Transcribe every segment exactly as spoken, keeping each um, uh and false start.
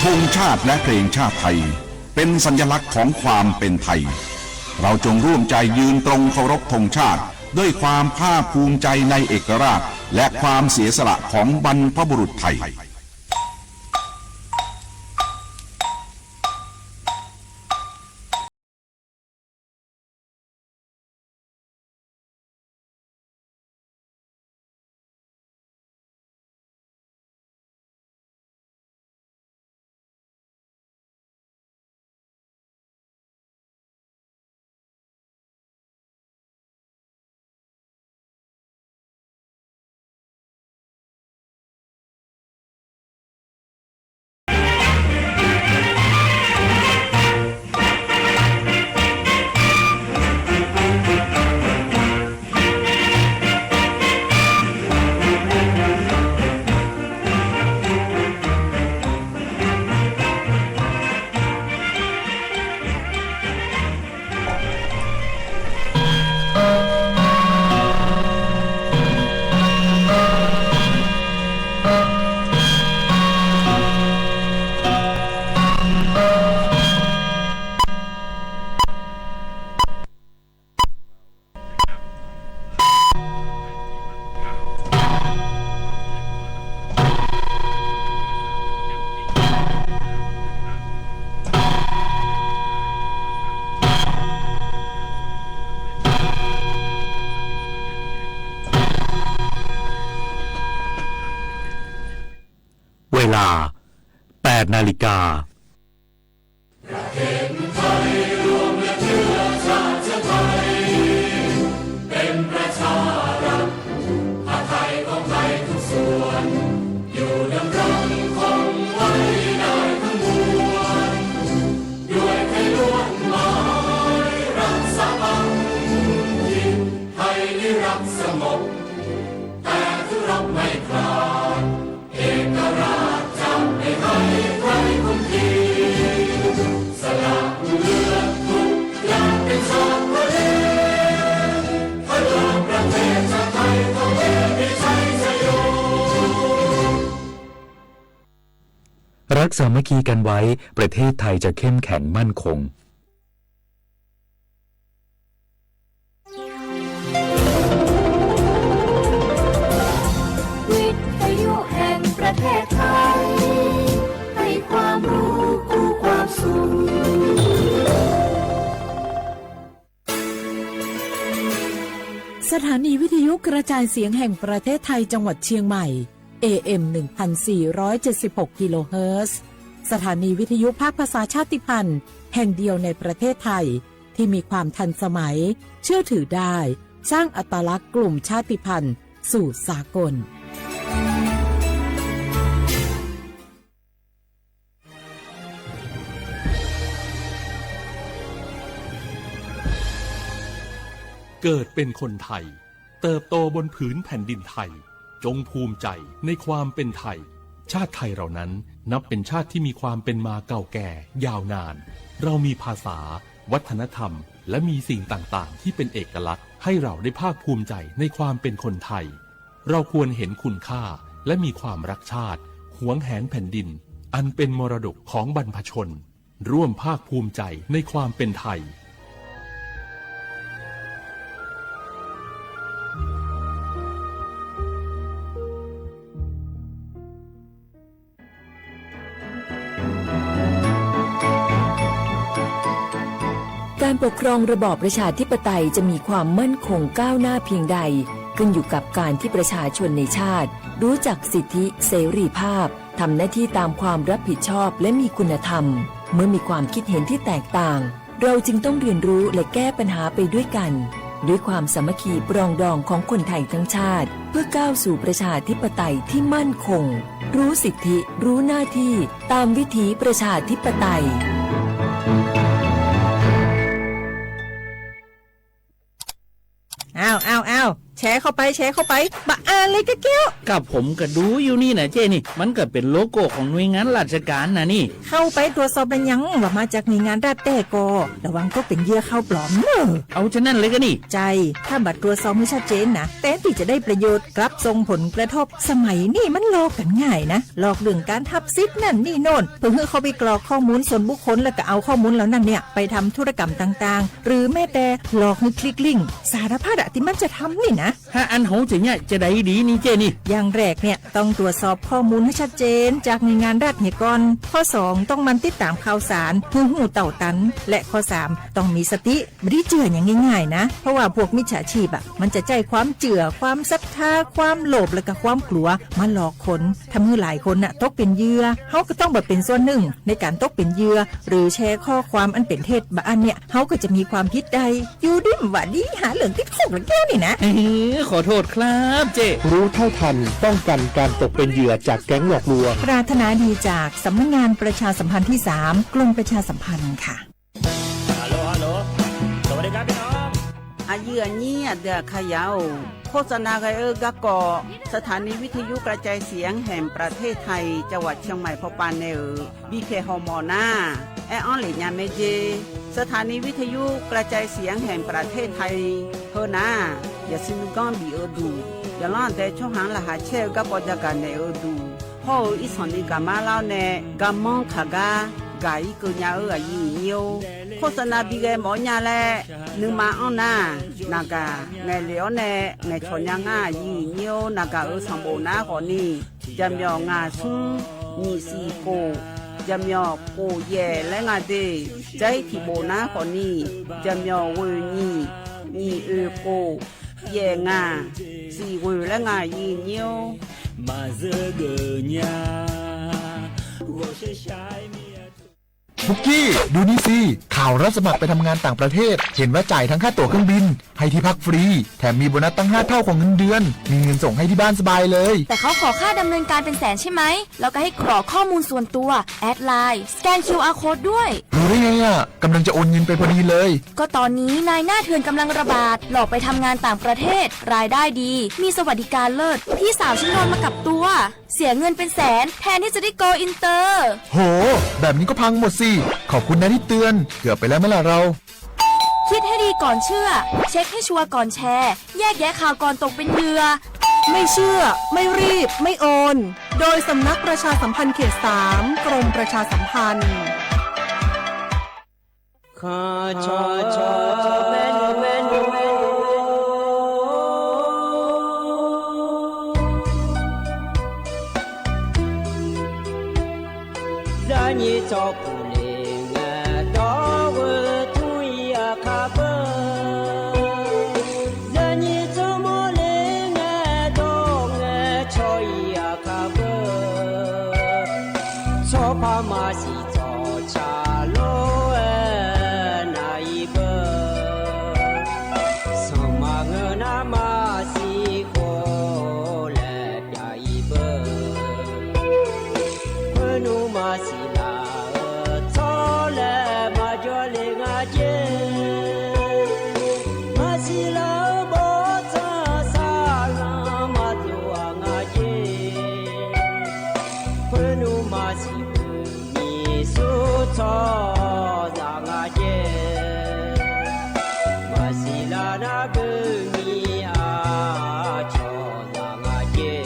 ธงชาติและเพลงชาติไทย เป็นสัญลักษณ์ของความเป็นไทย เราจงร่วมใจยืนตรงเคารพธงชาติ ด้วยความภาคภูมิใจในเอกราช และความเสียสละของบรรพบุรุษไทย เวลา แปดนาฬิกา เป็นประชารัฐ ผ้าไทยของไทยทุกส่วน อยู่ดำรงคงไว้ได้ทั้งมวล ด้วยไทยล้วนหมายรักสามัคคี ไทยนิรักสงบ แต่ทุรบไม่ขาด เอกราชจะไม่ให้ใครคุมขีด สละเลือดทุกอย่างเป็นชาติทะเล เพื่อประเทศชาติไทยต้องมีชัยชโย รักสามัคคีกันไว้ ประเทศไทยจะเข้มแข็งมั่นคง วิทยุแห่งประเทศไทย ให้ความรู้คู่ความสุข สถานีวิทยุกระจายเสียงแห่งประเทศไทยจังหวัดเชียงใหม่ เอเอ็ม หนึ่งพันสี่ร้อยเจ็ดสิบหก กิโลเฮิรตซ์ สถานีวิทยุภาคภาษาชาติพันธุ์แห่งเดียวในประเทศไทย ที่มีความทันสมัย เชื่อถือได้ สร้างอัตลักษณ์กลุ่มชาติพันธุ์สู่สากล เกิดเป็นคนไทย เติบโตบนผืนแผ่นดินไทย จงภูมิใจในความเป็นไทย ชาติไทยเรานั้นนับเป็นชาติที่มีความเป็นมาเก่าแก่ยาวนาน เรามีภาษา วัฒนธรรม และมีสิ่งต่างๆ ที่เป็นเอกลักษณ์ ให้เราได้ภาคภูมิใจในความเป็นคนไทย เราควรเห็นคุณค่า และมีความรักชาติ หวงแหนแผ่นดิน อันเป็นมรดกของบรรพชน ร่วมภาคภูมิใจในความเป็นไทย การปกครองระบอบประชาธิปไตยจะมีความมั่นคงก้าวหน้าเพียงใด ขึ้นอยู่กับการที่ประชาชนในชาติ รู้จักสิทธิเสรีภาพ ทำหน้าที่ตามความรับผิดชอบและมีคุณธรรม เมื่อมีความคิดเห็นที่แตกต่าง เราจึงต้องเรียนรู้และแก้ปัญหาไปด้วยกัน ด้วยความสามัคคีปรองดองของคนไทยทั้งชาติ เพื่อก้าวสู่ประชาธิปไตยที่มั่นคง รู้สิทธิ รู้หน้าที่ ตามวิถีประชาธิปไตย อ้าว อ้าว อ้าว แชร์เข้าไป แชร์เข้าไป บะอาเลยกะแก้ว กับผมก็ดูอยู่นี่นะเจ้นี่ มันก็เป็นโลโก้ของหน่วยงานราชการนะนี่ เข้าไปตรวจสอบแล้วยัง ว่ามาจากหน่วยงานรัฐแต๊ก่อ ระวังตกเป็นเหยื่อข่าวปลอมเนอะ เอาฉะนั้นเลยก็นี่ ใช่ ถ้าบ่ตรวจสอบให้ชัดเจนนะ แทนที่จะได้ประโยชน์ กลับส่งผลกระทบ สมัยนี้มันหลอกกันง่ายนะ หลอกเรื่องการทับสิทธิ์นั่นนี่โน่น เพื่อให้เข้าไปกรอกข้อมูลส่วนบุคคล แล้วก็เอาข้อมูลเหล่านั้นเนี่ย ไปทำธุรกรรมต่างๆ หรือแม้แต่หลอกให้คลิกลิงก์ สารพัดอะที่มันจะทำนี่นะ ถ้าอันเหาจะเนี่ยจะได้ดีนี่เจ้นี่ อย่างแรกเนี่ย ต้องตรวจสอบข้อมูลให้ชัดเจนจากหน่วยงานรัฐเนี่ยก่อน ข้อสอง ต้องหมั่นติดตามข่าวสาร ให้ฮู้เต่าตัน และข้อสาม ต้องมีสติ บ่ได้เจื่ออย่างง่ายๆนะ เพราะว่าพวกมิจฉาชีพอะ มันจะใช้ความเจื่อ ความศรัทธา ความโลภ และก็ความกลัว มาหลอกคน ทำให้หลายคนน่ะตกเป็นเหยื่อ เฮาก็ต้องบ่เป็นส่วนหนึ่งในการตกเป็นเหยื่อ หรือแชร์ข้อความอันเป็นเท็จ บะอันเนี่ย เฮาก็จะมีความผิดได้ อยู่ดีบ่าดี หาเรื่องติดคุกแล้วแก้วนี่นะ เอ้ย ขอโทษครับเจ้ รู้เท่าทัน ป้องกันการตกเป็นเหยื่อจากแก๊งหลอกลวง ปรารถนาดีจากสำนักงานประชาสัมพันธ์ที่สาม กรมประชาสัมพันธ์ค่ะ Hello, hello. สวัสดีครับพี่น้อง Aqyuif aqnyir aqdui aqkaqyaq-or, โฆษณา ghae-eu garkawv สถานีวิทยุกระจายเสียงแห่งประเทศไทย จังหวัดเชียงใหม่ pawpav nae-euq bipyaeq hawmawf nar, aer-anr lef nya mae jer. สถานีวิทยุกระจายเสียงแห่งประเทศไทย heu nar, yasiq nuiganr bif-eu duq, yaqlanr aqdae tsawrhaq-anr laqkhaq caer-eu garkawv jagaq naeq-eu duq, hawr-eu irsanq ni gaqmar lar-awr nae, garmanr kaq gar gaq-ir keuv nya-eu aqyuif aqnyir-or, โฆษณา bi ghae mawf-awr nya laer nuima anr nar, naqgaq ngaeqlef-awr nae ngaeqcawq nya ngar aqyuif aqnyir-or, naqgaq-euq sanqbof nar khawfni, jaqmyawf ngaq smr nyiq siq khof, jaqmyawf khof yaef laer nga de. Jar-ir tiq bof nar khawfni, jaqmyawf ghoeq nyiq, nyiq oeq khof, yaef ngaq, siq ghoeq laer nga aqyuif aqnyir-or. พุกกี้ ดูนี่สิ ข่าวรับสมัครไปทำงานต่างประเทศ เห็นว่าจ่ายทั้งค่าตั๋วเครื่องบิน ให้ที่พักฟรี แถมมีโบนัสตั้งห้าเท่าของเงินเดือน มีเงินส่งให้ที่บ้านสบายเลย แต่เขาขอค่าดำเนินการเป็นแสนใช่ไหม แล้วก็ให้กรอกข้อมูลส่วนตัว แอดไลน์ สแกน คิวอาร์ โค้ดด้วย รู้ได้ไงอะ กำลังจะโอนเงินไปพอดีเลย ก็ตอนนี้นายหน้าเถื่อนกำลังระบาด หลอกไปทำงานต่างประเทศ รายได้ดี มีสวัสดิการเลิศ พี่สาวฉันโดนมากับตัว เสียเงินเป็นแสน แทนที่จะได้โกลอินเตอร์ โห แบบนี้ก็พังหมดสิ ขอบคุณนะที่เตือน เกือบไปแล้วไหมล่ะเรา คิดให้ดีก่อนเชื่อ เช็คให้ชัวร์ก่อนแชร์ แยกแยะข่าวก่อนตกเป็นเหยื่อ ไม่เชื่อ ไม่รีบ ไม่โอน โดยสำนักประชาสัมพันธ์เขตสาม กรมประชาสัมพันธ์ Zaqnyiq tsawrkhof le ngae dawr-eu tmr-ir aqkar beu. Zaqnyiq tsawrmawr le ngae dawr ngae cawq-ir aqkar beu. Tsawrpar maqsiq tsawqtsaq lor-aer nav-ir beu. Sanqma ngeur nar maqsiq khof laer pyav-ir beu. Khoernmr maqsiq laf-eu tsawr laer maqjawr le nga jer. Maqsiq laf-eu bawrtsanr saqlanr maqdov-aq nga jer. Khoernmr maqsiq beu nyiq sur tsawrhaqzaq nga jer. Maqsiq laf nar beu nyiq aqcawq zaq nga jer.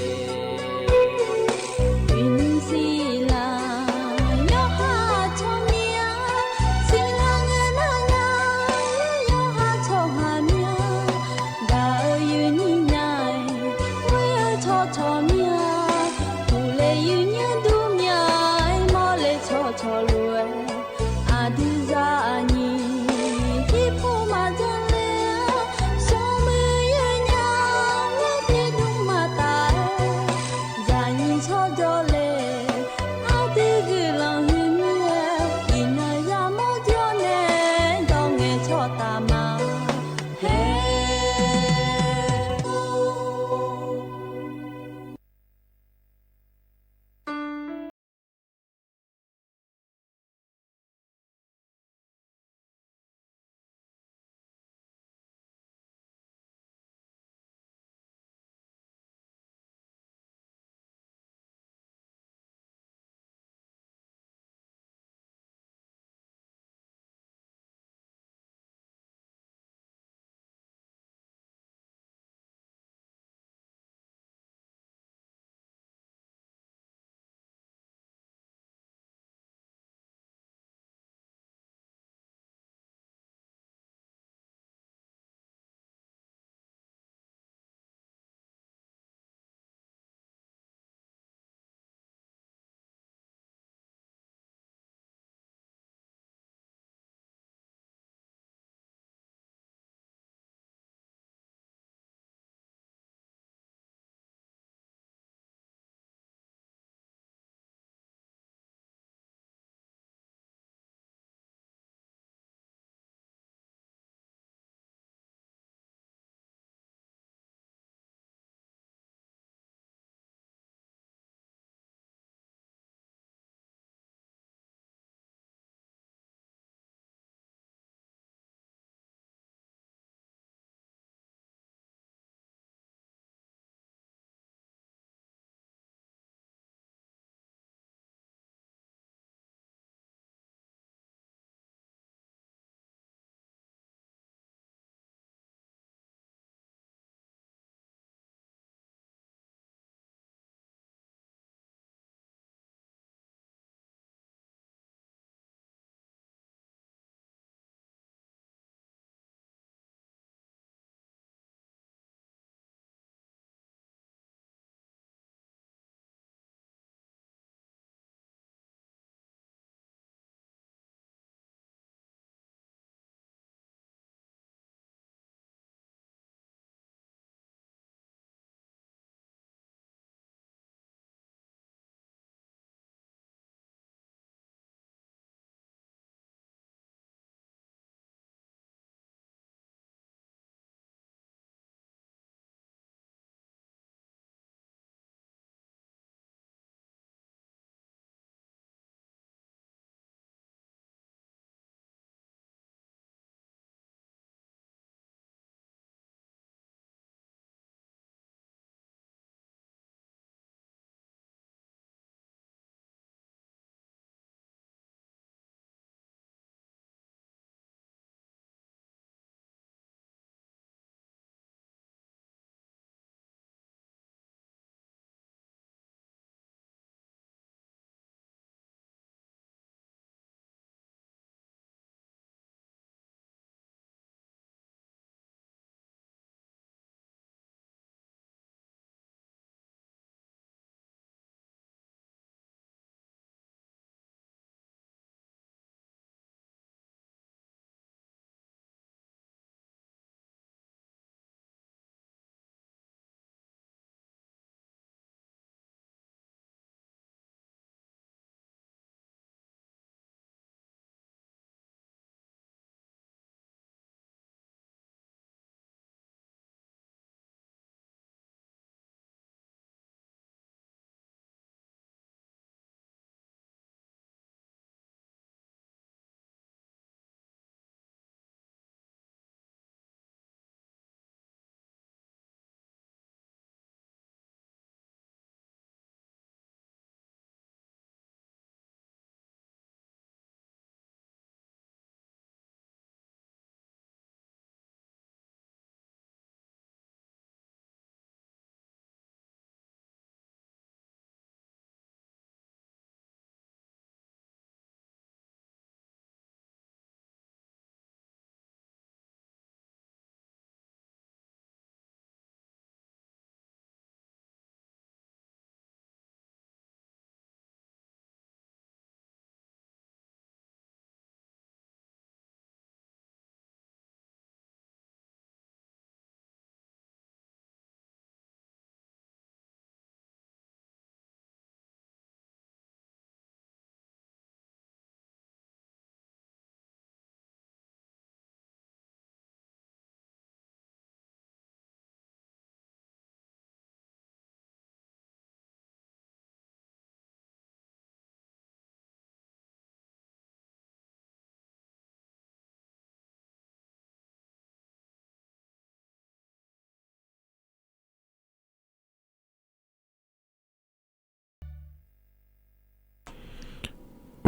Uiqnymr siqlaq yawqha tsawrmyanr, siqlaq ngae nar nar yawqha tsawrhaq myanr, gaq-eu yuif nyir nya-aer, ghoer-eu tsawrcawq myanr, uqle yuif nyanr dur myanr-aer, mawrle tsawrcawq lof-aer,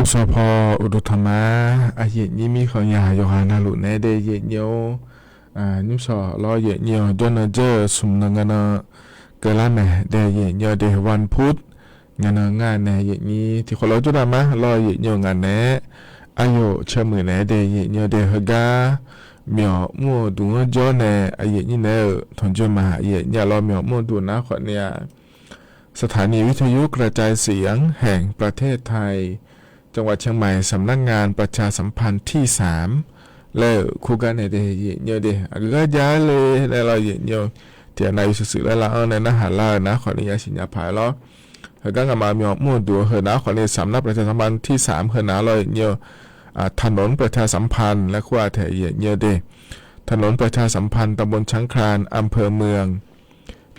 Uqshawq paw uqduq tanqma, aqyuif nyir mirkhanq yaq yawqghaq navluf naeq-aer dae yaefnyir-or, nymrshawq lawr yaefnyir-awq. Jawrnan dzeur-eu smq nan nganan keuvlar maeq dae yaefnyir-awr dae, วันพุธ nganan ngar nae yaefnyir tiqkhawf lawr jawrdan mar lawr yaefnyir-awq. Ngaq naeq-aer aryawf caermuiq naeq-aer dae yaefnyir-awr dae, heugar myawq mr-eu duq-anr jawr nae aqyuif nyir naeq-euq tanqjoe ma yaefnyir-a lawr. Myawq mr-eu duq nar khawfni-aq สถานีวิทยุกระจายเสียงแห่งประเทศไทย จังหวัดเชียงใหม่ สำนักงานประชาสัมพันธ์ที่สาม laer-euq kurgar nae dae yaefnyir-awr dae, aqgeu gar jav le nae lawr yaefnyir-awq. Tiqghaq nav yawshuif shuif laer lar-anr nae narhaq lar-eu nar khawfni yasiq nya paq-aer lawr. Heugar nga'maf myawq mr-eu duq-eu heu nar khawfni สำนักประชาสัมพันธ์ที่สาม heu nar lawr yaefnyir-awq. ถนนประชาสัมพันธ์ laer kur-aq taeq yaefnyir-awr dae, ถนนประชาสัมพันธ์ ตำบลช้างคลาน อำเภอเมือง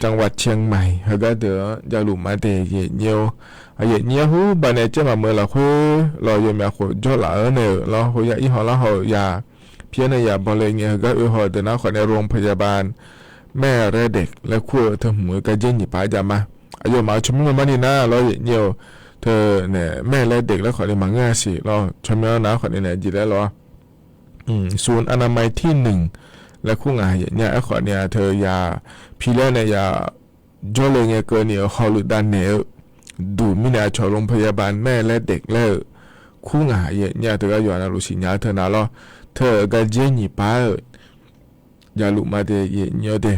จังหวัดเชียงใหม่ heugar deuq-anr javluf ma dae yaefnyir-or. Aqyuif nyir-anr hur baqnae caer maqmeuq lafkhoer lawq yawmyaf khof jawrlaf-anr naeq-euq lawr, hoya ir haw lar haw-euq ya, pir-anr nae ya bawle ngae heugar oe haw-eu deuq nar khawfni โรงพยาบาลแม่และเด็ก laer kur-eu teu hmq-eu garjer nyiq paq-aer jav ma. Aqyawfmaf-eu tsawrmyanr marni nar lawr yaefnyir-awq. Teu nae แม่และเด็ก laer khawfni maqngeur-a siq lawr, tsawrmyanr nar khawfni nae jeq laer lawr ศูนย์อนามัยที่หนึ่ง laer kur ngaq yaefnyir-a. Aerkhawfni-aq teu ya pir laer nae ya jawrle ngae keuvni-euq hawluf dav naeq-eu duq mirnae aqcawq โรงพยาบาลแม่และเด็ก laer-euq kur ngaq yaefnyir-a. Teugar yawqha navluf siqnya-eu teu nar lawr, teu-euq garjer nyiq paq-euq javluf ma dae yaefnyir-awr dae,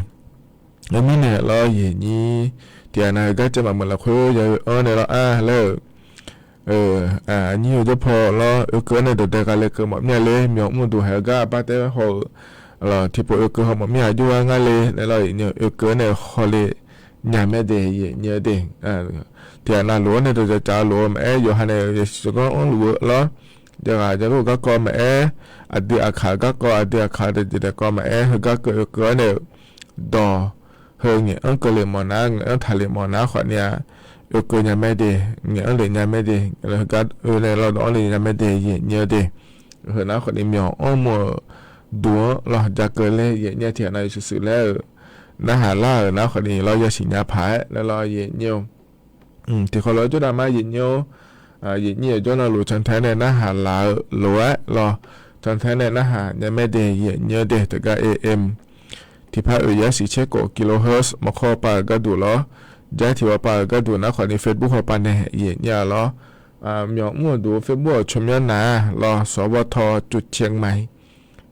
aer mirnae lawr yaefnyir tiqghaq nav heugar caer maqmeuq lafkhoer ya oe-anr nae lawr-a laer-euq aqnyir-eu jawr paw lawr, oekeuv-anr nae dawqdae gha le keuv mawf mir-a le. Myawq mr-eu duq haiq-eu gar arbar taef haw-eu lawq, tiqpov oekeuv haw mawf mir-a jov-aer ngar le nae lawr yaefnyir-awq. Oekeuv-anr nae hawle nya mae dae yaefnyir-awr dae, tiqghaq navluf-anr nae dawqdzaq dzaq-eu lof-eu maqaer, yawqha nae yasiq tsawrganr anrluf-eu lawr, jav ghaq jav lor-eu garkawv maqaer, aqdui aqkaq-eu garkawv, aqdui aqkaq-eu daefjeq daefkawv maqaer, heugar keuv oekeuv-anr nae-euq dawq heu ngaeq-anr keuvle mawf nar, ngaeq-anr taqle mawf nar khawfni-aq, oekeuv nya mae dae, ngaeq-anr le nya mae dae, heugar oe nae lawr dawq-anr le nya mae dae yaefnyir-awr dae, heu nar khawfni myawq anr mr-euq duq-anr lawr ja keuv laer yaefnyir-a. Tiqghaq nav yawshuif shuif laer-euq narhaq lar-euq nar khawfni lawr yasiq nya paq-aer laer lawr yaefnyir-awq. Tiqkhawf lawr jawrdan mar yaefnyir-awr, yaefnyir-euq jawrnan luf cantae nae narhaq laf-eu lof-aer lawr, cantae nae narhaq nya mae dae yaefnyir-awr dae, teugar AM tiqpar oeq yar siq tser khof kilohertz mawrkawr pav-euq gharduq lawr, jar tiq haw pav-euq gharduq nar khawfni Facebook haw pav nae yaefnyir-a lawr. Myawq mr-euq duq-eu Facebook-euq tsawrmyanr nar lawr, สวท จุดเชียงใหม่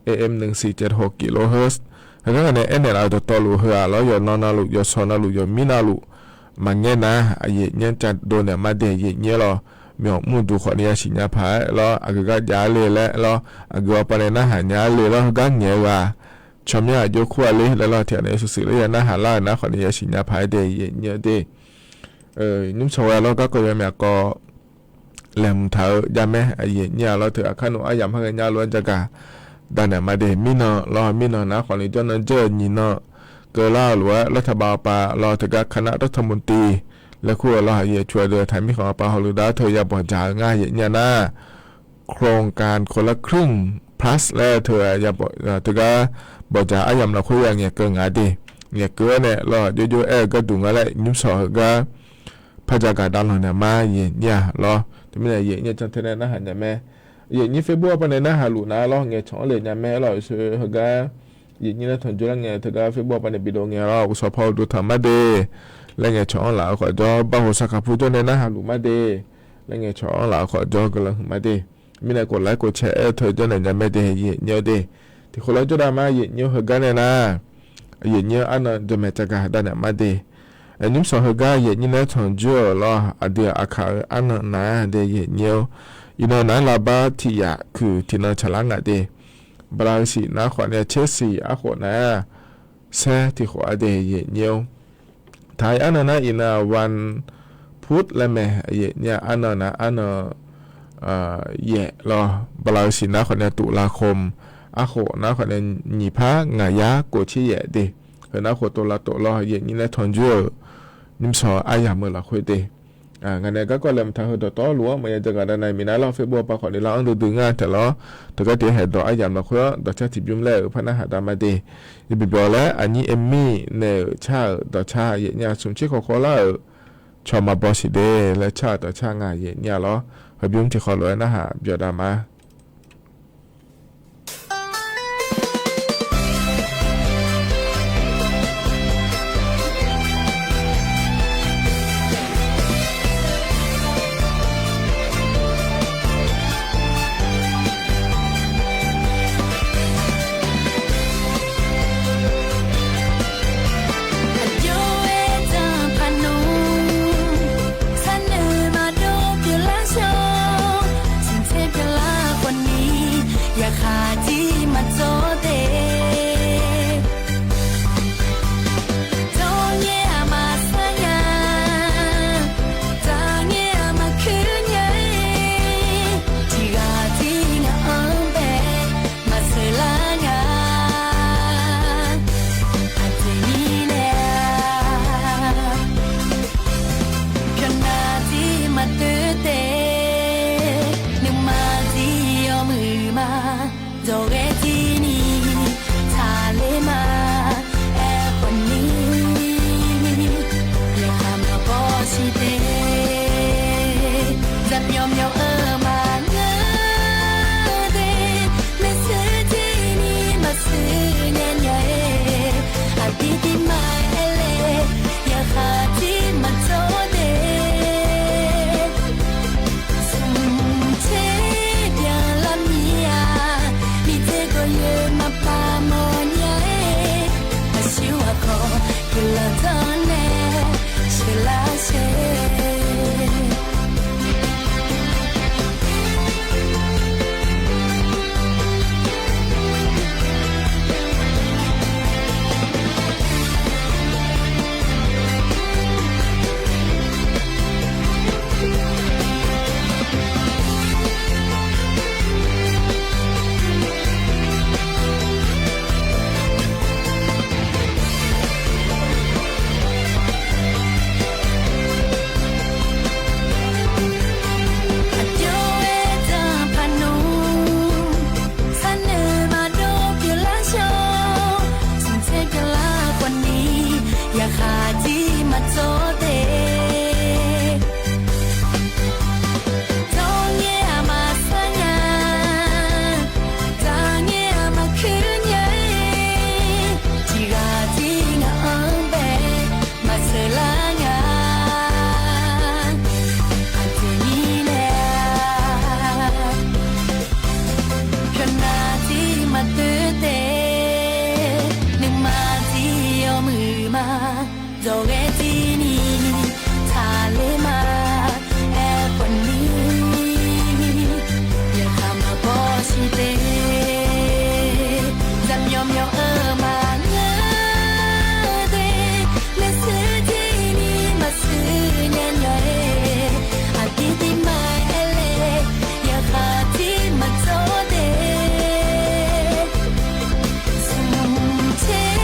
AM หนึ่งสี่เจ็ดหก kilohertz. Heugar ngaq nae aernaeq laf-euq dawqtawvluf heu-aq lawr, yawqnan navluf, yawqshawq navluf, yawqmir navluf maqngaer nar, aqyuif nyir-anr ca dov naeq ma dae yaefnyir-awr lawr. Myawq mr-eu duq khawfni yasiq nya paq-aer lawr, aqgeu gar jav le laer lawr, aqgeu haw pav nae narhaq nya le lawr, heugar ngaeq-eu ghaq tsawrmyanr aqjox kur-a le laer lawr, tiqghaq nav yawshuif shuif laer ya narhaq lar-euq nar khawfni yasiq nya paq-aer dae yaefnyir-awr dae, nymrshawq ghae lawr garkawv yawmyaf kawv laeqhmq taq-eu jav mae. Aqyuif nyir-a lawr, teu aqkar nmr aryamq ha ghae nya lof-aer jagaq dav naeq ma dae. Mirnan lawr, mirnan nar khawfni jawrnan dzeur-eu nyiq nan keuvlar-eu lof-aer lawr, taqbav pav lawr, teugar คณะรัฐมนตรี laer kur-eu lawr, aqyuif aqtsu-a deuq taq mirkhanq pav hawluf dav teu ya bawqdzaq-eu ngar yaefnyir-a nar, โครงการคนละครึ่ง plus laer teu teugar bawqdzaq aryamq lafkhoer ya ngaeqkeuv ngaq dae, ngaeqkeuv-aer nae lawr jovjov aer-eu gharduq nga laer nymrshawq heugar par jagaq dav lanq naeq ma yaefnyir-a lawr. Teumirnae yaefnyir cantae nae narhaq nya mae. Yaefnyir Facebook haw pav nae narhaq luf nar lawr, ngaeqcawq-anr le nya mae lawr. Oe heugar yaefnyir laer tanqjoe lar ngae teugar Facebook haw pav nae bidov ngae lawr, uqshawq paw uqduq tanq ma de laer ngaeqcawq-anr laf-eu khawf jawr, bav hoq saqkaq pu jawr nae narhaq luf ma de laer ngaeqcawq-anr laf-eu khawf jawr guiqlanq huiq ma de. Mirnae กดไลค์ กดแชร์ aer-eu teu jawr naeq nya mae de yaefnyir-awr de. Tiqkhof lawr jawrdan mar yaefnyir-eu heugar nae nar, yaefnyir-eu arnan jawrmaeq cavgaq dav naeq ma de. Nymrshawq heugar yaefnyir laer tanqjoe-euq lawr, aqdui aqkaq-eu arnan nar de yaefnyir-awr, iqnan nar lavbar tiq yaf kuiq tiqnan tsaqlar ngaq de. Bala-eu siq nar khawfni tser siq arkhof nar-aq, saer tiqkhof-a de yaefnyir-awr. Taq-ir arnan nar iqnan วันพุธ laer mae, yaefnyir-a arnan nar arnan yaef lawr, bala-eu siq nar khawfni ตุลาคม arkhof nar khawfni nyiq par ngaq yar kof tser yaef de. Heu nar khof tov lavtov lawr yaefnyir laer tanqjoe-euq nymrshawq aryamq-eu lafkhoer de. Ngaq nae garkawv laeqhmq taq heu dawqtawvluf-anr maqya jagaq dav naeq miqnav lawr, Facebook haw pav khawfni lar-anr duidui ngar taeq lawr. Teugar tiq haeq dawq aryamq lafkhoer-anr dawqcar tiqbymr laer-euq par narhaq dav ma de. Yabi byawq laer aqnyir Amy nae-euq car-euq dawqcar yaefnyir-a smq tser khawf khawf lar-euq cawq maqbaw siq de laer car-euq dawqcar nga yaeq nyir-a lawr. Heubymr tiqkhawf lof-aer narhaq byawq dav ma. Aqjox-aer danqpaq nmr, sharnoeq maqdov pyeuflar shawr, smqtser pyeuflar khawfni, yaqkhaq tiq maqdzawr de. Dawrngae-aq maqsar nya, daqngae-aq maqkuir nya-ir, tiqghaq tir ngaq-anr bae maqsheuqlar nga. Aqjeq mirnae-a, pyawqnav tir maqdoer de, nuima tir yawmuiq ma, dawqghae tirni taqler ma. Aerkhawfni, yaqkhaq maqbaw siq de, zaqmyawf myawf-eu maqngeur de, maershuir tirni maqshuir nya nya-ir, aqdir tir ma-aer le, yaqkhaq tir maqdzawr de. Smqtser byanlar mir-a, miqdzer gawqyoeq maqpav mawf nya-ir, aqsur aqkawq guiqlanq tanqnae sheuqlar sher. Aqjox-aer danqpaq nmr, sharnoeq maqdov pyeuflar shawr, smqtser pyeuflar khawfni, yaqkhaq tir maqdzawr de. Dawrngae-aq maqsar nya, daqngae-aq maqkuir nya-ir, tiqghaq tir ngaq-anr bae maqsheuqlar nga. Aqjeq mirnae-a, pyawqnav tir maqdoer de, nuima tir yawmuiq ma, dawqghae tirni taqler ma. Aerkhawfni, yaqkhaq maqbaw siq de, zaqmyawf myawf-eu maqngeur de, maershuir tirni maqshuir nya nya-ir, aqdir tir ma-aer le, yaqkhaq tir maqdzawr de. Smqtser